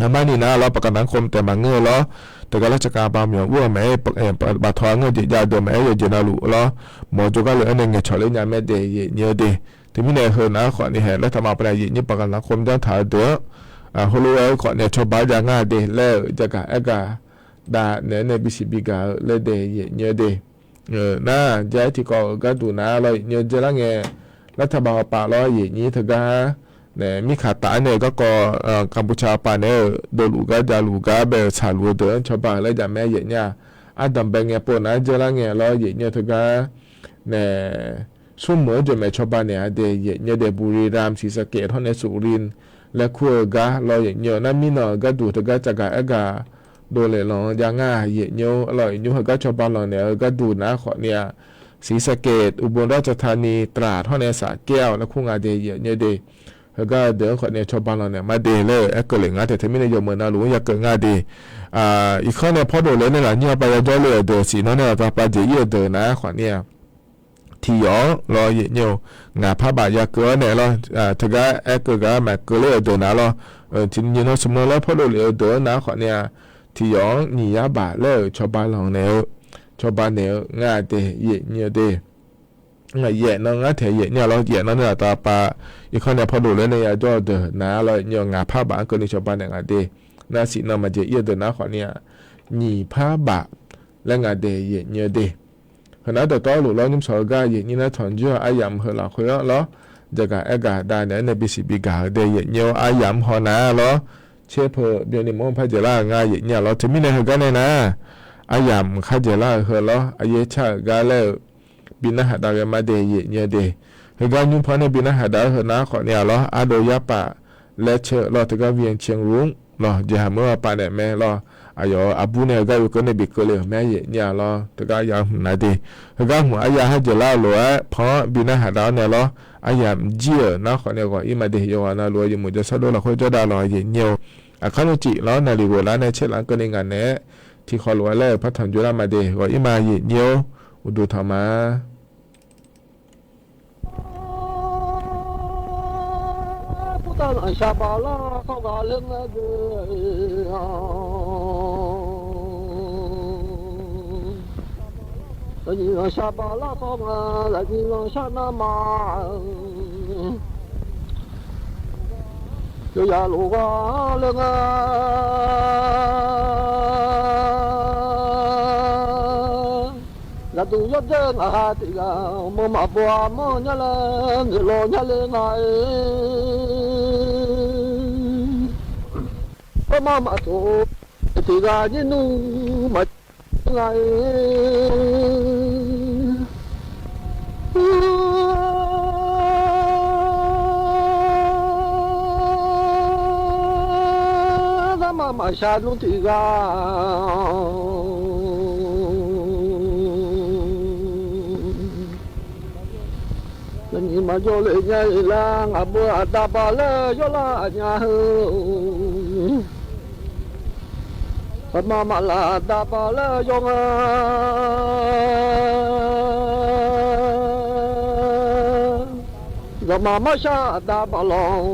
Aqmarni nar lawr ประกันสังคม taef maqngeur-eu lawr, teugar lar caqkaq baq myawq ur-eu maqaer, baqtaw-a ngeur-eu jeq jav-eu deuq maqaer yawqjeq navluf lawr, mawf-eu jawrgar le-anr nae ngaeqcawq ler nya mae de yaeqnyir-eu de. Teumirnae heu nar khawf ni haeq lar taq ma paq nae yaeqnyir ประกันสังคม janr taq-eu deuq-anr, heulof-aer khawf nae cawba-aer jav ngar de laer-euq jagaq aergaq dav naeq-aer nae bisiq bi gaq-eu laer de yaeqnyir-eu de. Nar jav-aer tiqkawv-euq gharduq nar lawr yaeqnyir-eu dzaelar ngae, lar taq baq hawpav lawr yaeqnyir teugar nae mirkaq taf-aer nae-euq garkawv, Kampuchea pav naeq-aer-euq dovluf gar javluf gar bae-euq tsaqluf-eu deuq-anr cawba-euq laer jaq mae yaeqnyir-a. Ardanq bae ngae pov nar dzaelar ngae lawr yaeqnyir-eu teugar nae smrmuiq-anr jawqmaeq cawba naeq-a de yaeqnyir-eu de. Buriram, Siqsaqkaev hawr nae Suqrin laer kur-eu gar lawr yaeqnyir-eu nar mirnan-euq gharduq teugar caqgaq aergaq dovlef lanq-eu jav ngar yaeqnyir-eu lawr yaeqnyir-eu heugar cawba lanq naeq-eu gharduq nar khawf ni-a, Siqsaqkaev, Ubon Ratchathani, Trat hawr nae Saqkaer-awq laer kur nga de yaeqnyir-eu de. Heugar-eu deuq-anr khawf nae cawba lanq naeq ma de laer-euq aerkeuv lef ngar taef teumirnae yawmuiq navluf-anr ya keuv nga de. Iqkanr nae pawrdof le-aer nae lafnyir-a pav yajawr le-euq deuq siq nan nae laftav pav jeq ir-eu deuq nar khawf ni-a, tiq yawf-anr lawr yaeqnyir-eu ngaq par baf ya keuv-awr nae lawr, teugar aerkeuv gar maqkeuv ler-euq deuq nar lawr, tiq nyiq nan smq nan lawr pawrdof lef-eu deuq-anr nar khawf ni-a, tiq yawf-anr nyiq yar baf laer-euq cawba lanq naeq-eu, cawba naeq-eu nga de yaeqnyir-eu de. Yaef nan ngar taeq yaeqnyir a lawr, yaef nan nae laftav pav iqkanr nae pawrdof le-aer nae yajawr-eu deuq nar lawr yaeqnyir-eu ngaq par baf-anr keuvni cawba naeq nga de. Nar siq nan maqjeq ir-eu deuq nar khawf ni-a, nyiq par baf laer nga de yaeqnyir-eu de. Heunar dawqtawvluf lawr nymr shawq-eu gar yaeqnyir nar tanqjir-eu aryamq heu lafkhoer-anr lawr, jagaq aergaq dav naeq-aer nae bisiq bi gaq-eu de yaeqnyir-eu aryamq haw nar lawr, tserpeu byanni mawr-anr par dzaeqlar-euq nga yaeqnyir a lawr. Teumirnae heugar nae nar, aryamq kharjaeq lar-euq heu lawr, aryaer car-euq gar laer-euq bi narhaq dav ghae ma de yaeqnyir-eu de. Heugar nymr paw nae bi narhaq dav-eu heu nar khawf ni-a lawr, ardov yarpaf laer caer-eu lawr teugar เวียงเชียงรุ้ง lawr jeqhaq meuq-anr pav naeq mae lawr, aqyawf-euq aqbur nae heugar yawkeuv nae bikeuv le-euq mae, aqyuif nyir-a lawr. Teugar ya hmq na de, heugar hmq arya har jeq lar-eu lof-aer pan-anr bi narhaq dav-awr nae lawr. Arya mqjir-euq narkhawf nae ghawq ir ma de, yawqghaq navluf-eu yawmuiq jawrshar dov lafkhoer jawrdav lawq, aqyuif nyir-or. Aqkar nmr cif lar-awr naqliq ghoflar nae caerlaf-anr keuvni ngaq naeq-aer tiqkhawf lof-aer laer-euq par tanqjoe lar ma de, ghawq ir ma, aqyuif nyir-or. Uqduq tanq ma. Shaqbaq lar khawf nga, lafnyir lanq shar nar ma. Yawqyaq lof ghar laer nga. Zaqduq yawdaer ngaq ha tiq ghaq, mawr maqbaw-a mawr nya laer, noeqlawq nya le nga-e. Armar maqtsof tiq ghaq nyir nmr maqjir nga-e. Zarma maqshaq nmr tiq ghaq, nyiq maqjawr le nya-iq lar, ngaq beu aqda baq laer yawlar nya heu. Aqma maqlaf aqda baq laer yawr nga. Zawqma marshar aqda baq lawq,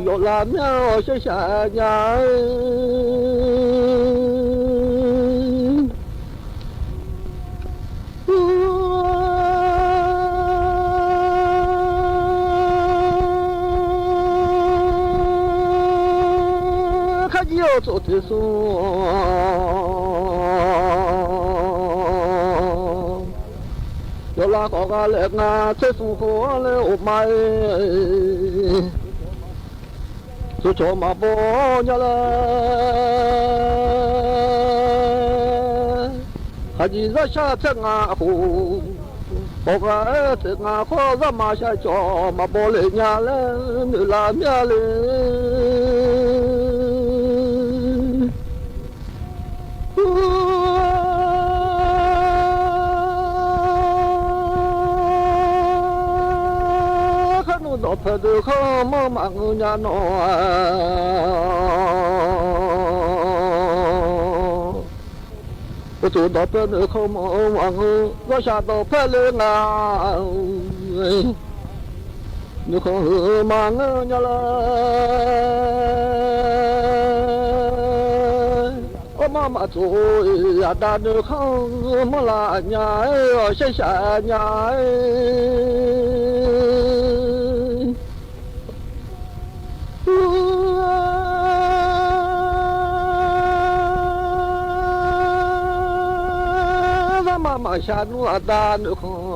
yawqlav myanr-awr sharshaq nya-aer. Kharjir-eu tsof teq smr, yawqlav khawf gha laef nga, tser smr khof-anr laer of ma-e. Tsovcawq maqbaw nya laer, khaqjiq zarshar tser ngaq khof, khawf gha-aer tser ngaq khawf, zarma shar cawq maqbaw le nya laer noeqlaf mya le. Kharnmr dawqpae deuq khanr manr maqngeur nya nawq-a. Uqduq dawqpae deuq khanr manr maqngeur, zawrshaq dawqpae le nga. Nuikhanr heu maqngeur nya laer, armar maqtsof-iq aqda nuikhanr manr laf nya-aer, awq sharshaq nya-aer. Zarma maqshaq nmr aqda nuikhanr,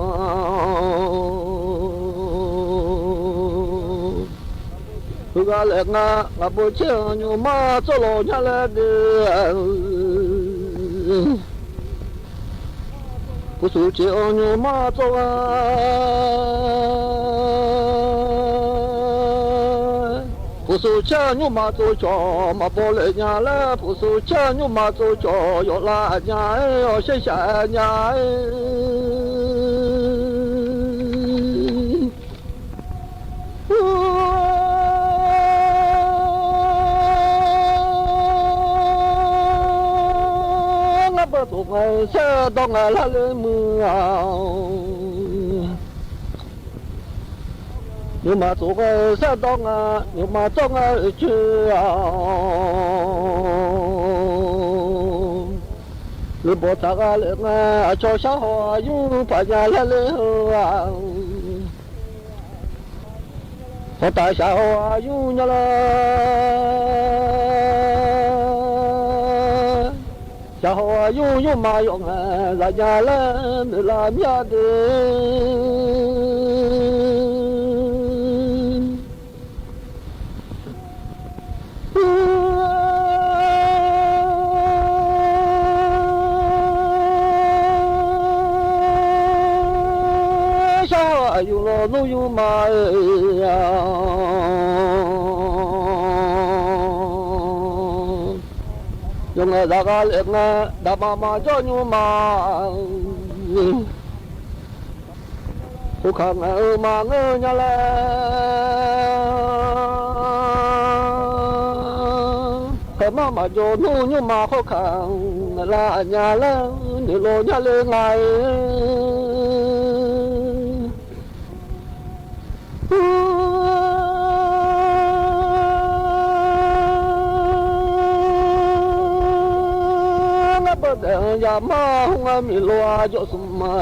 heughaq laef nga, ngaq beu caer-anr nymrma tsawrlawq nya laer de. Puqsuq caer-anr nymrma tsawrgha, puqsuq caer-anr nymrma tsovcawq maqbaw le nya laer, puqsuq caer-anr nymrma tsovcawq yawqlav nya-aer, awq sharshaq nya-aer. Ngar beu tsof ngae-eu saerdawr ngae lar le muiq-a. Nymrma tsof ngae-eu saerdawr nga, nymrma tsawr ngae-eu coer-a. Lubawq taq gha laef ngae, aqcawq shar haw aqyur paq nya laer le heu-a. Hawtaf shaq haw aqyur nya laer, shaq haw aqyur nymrma yawf ngae zaf nya laer noeqlaf mya de. Shar haw aqyur lawnmr yur ma-aer-a. Yawqngaeq zaqgha laef ngae, daqma maqjawr nymrma, khoerkaq ngaeq-eu maqngeur nya laer, haeqmar maqjawr nmr nymrma khoerkaq ngaeqlar aqnya laer noeqlaw nya le nga-e. Ngar beuq daef-anr yamar hmq-aer miqlof-a jawrsmq ma.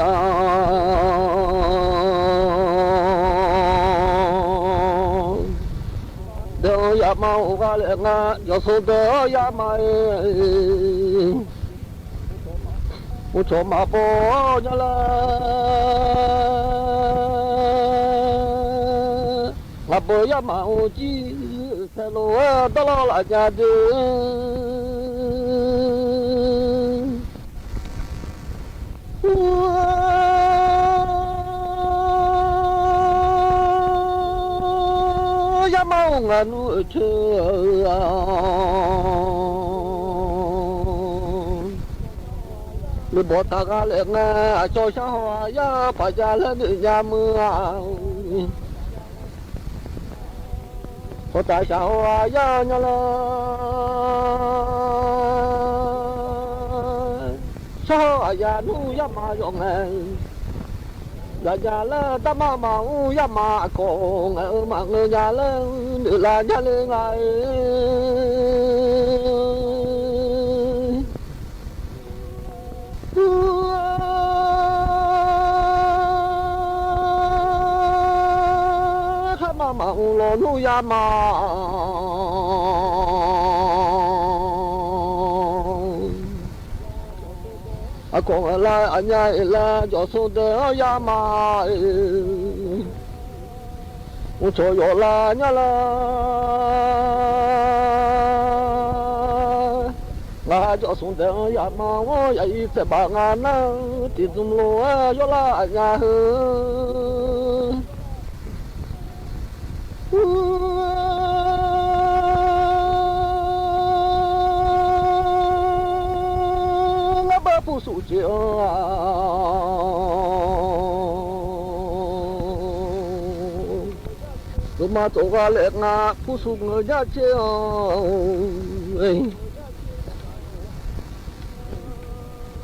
Daef-anr yamar-euq gha laef ngar jawrsmq daef-anr yamar-e. Uqcawq maqbaw-awr nya laer, ngaqbeuq yamar-euq jir taelof-aer dawrlawr laf nya de. Yamar-euq ngaq nmr-euq coer-a, lef bawq taq gha laef ngae, aqcawq shar haw-aq yar paq ja laer noeq nya meuq-a. Hawtaf shaq haw-aq yar nya laer, shar haw aqyaf nmr yamar yawf ngae, zaqnya laer darmar maqmr yamar aqkawq ngaeq-eu maqngeur nya laer noeqlaf nya le nga-e. Kharma maqmr lawnmr yamar, aqkawq ngaeq laer aqnya-iq laer jawrsmq daef-anr yamar-e. Uqcawq yawflar nya laer, ngaq jawrsmq daef-anr yamar-anr yaqir tsaeqbaf nga nar, tiqzmq lof-aer yawrlar aqnya heu. Ngar bae pursuf ceq-anr-aq, lofma tsawf gha laef nga pursuf ngeur nya ceq-anr,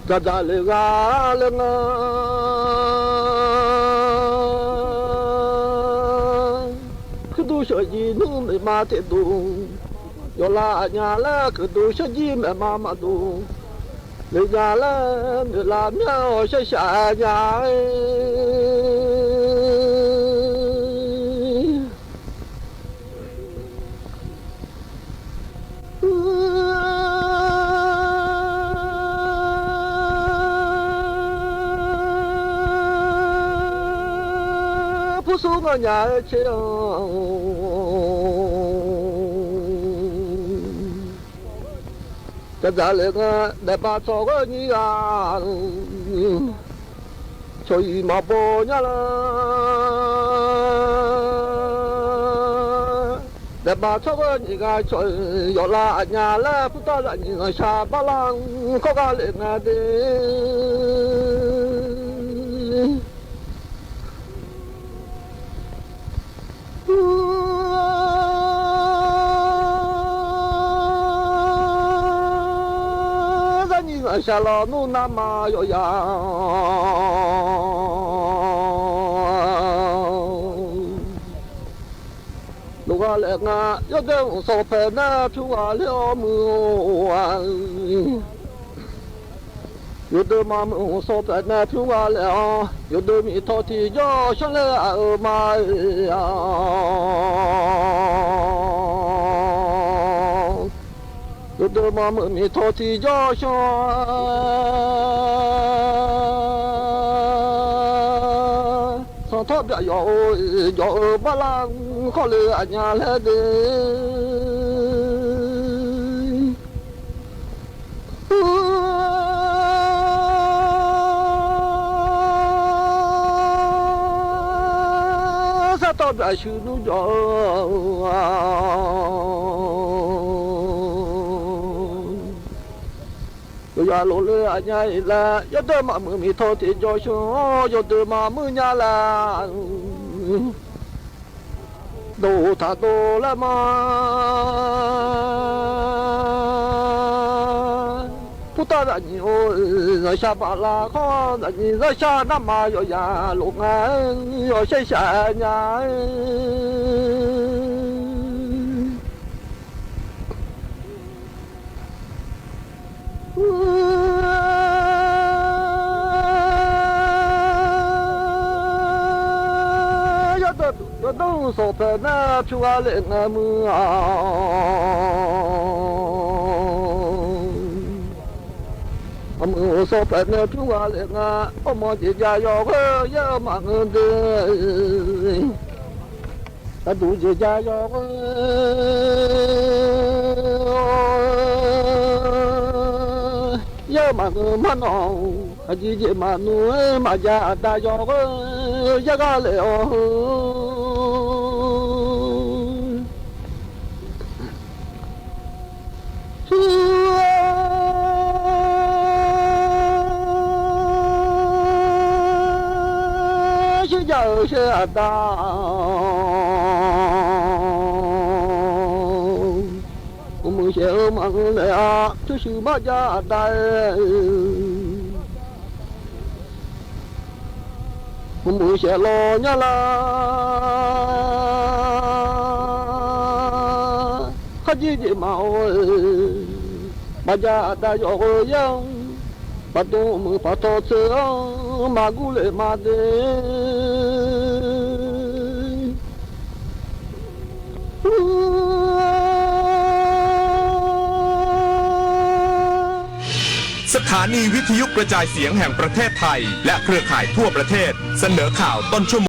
dzaqdzaq le gha laer nga. Kuirdur sheuqjir nmr maeqma teqdov, yawflar aqnya laer kuirdur sheuqjir maeqma maqdov, le nya laer noeqlaf mya-awr sharshaq nya-e. Pursur nganyaf-aer caer-anr, dzaqdzaq le nga, daefbaq tsawrghanr nyiq ghaq, cawq-iq maqbaw nya lar. Daefbaq tsawrghanr nyiq ghaq cawq-iq yawflar aqnya laer, purtawr zaqnyiq ghanqshaq barlar-anr khawr gha le nga de. Zaqnyiq ghanqshaq lawnmr navmaqyawf ya, lofgha laef nga, yawdoer mq sawq paeq nae pyur gha ler-awr muiq-or-a. Yawdoer maqmuiq mq sawq paeq nae pyur gha laef-awr, yawdoer miqtaw tiqjawr shawr ler-aq-euq ma-e-a. Yawdoer maqmuiq miqtaw tiqjawr shawr, sanqtawr byaq yawf-eu, yawf-eu barlar-anr khawle aqnya laer de. Sartawv byaqshuir nmr jawf-eu, Yawqha lof le aqnya-iq laer, yawdeuq maqmuiq miqtaw tiqjawr sheuq-awr, yawdeuq maqmuiq nya laer, dawq taq dov laer ma. Purtav zaqnyiq-or, zanqshaq baqlav khawr, zaqnyiq zanqshaq narma yawqya lof nga, yawshaer shaq nya-aer. Yawdawr sanqpaeq nae pyur gha lef ngae muiq-a. Aqmuiq sanqpaeq nae pyur gha lef nga, armawr jeq jav yawghoer yaer-eu maqngeur de. Gharduq jeq jav yawghoer yaer-eu maqngeur mar nawq-awq. Aqjeq jeq maqnmr-aer maqjav aqda yawghoer yaer ghar lef-awq heu. Shuir jav-eu shaer aqda, uqmuiq saef-eu maqngeur naeq-a. Pyurshuif marjav aqda-aer, uqmuiq saef lawq nyar lar. Kharjir jeq maqaw-eu, maqjav aqda yawghoer yaer-anr, baqdmq muiq paqtaw tser-anr maqgur lef ma de. สถานีวิทยุกระจายเสียงแห่งประเทศไทย และเครือข่ายทั่วประเทศ เสนอข่าวต้นชั่วโมง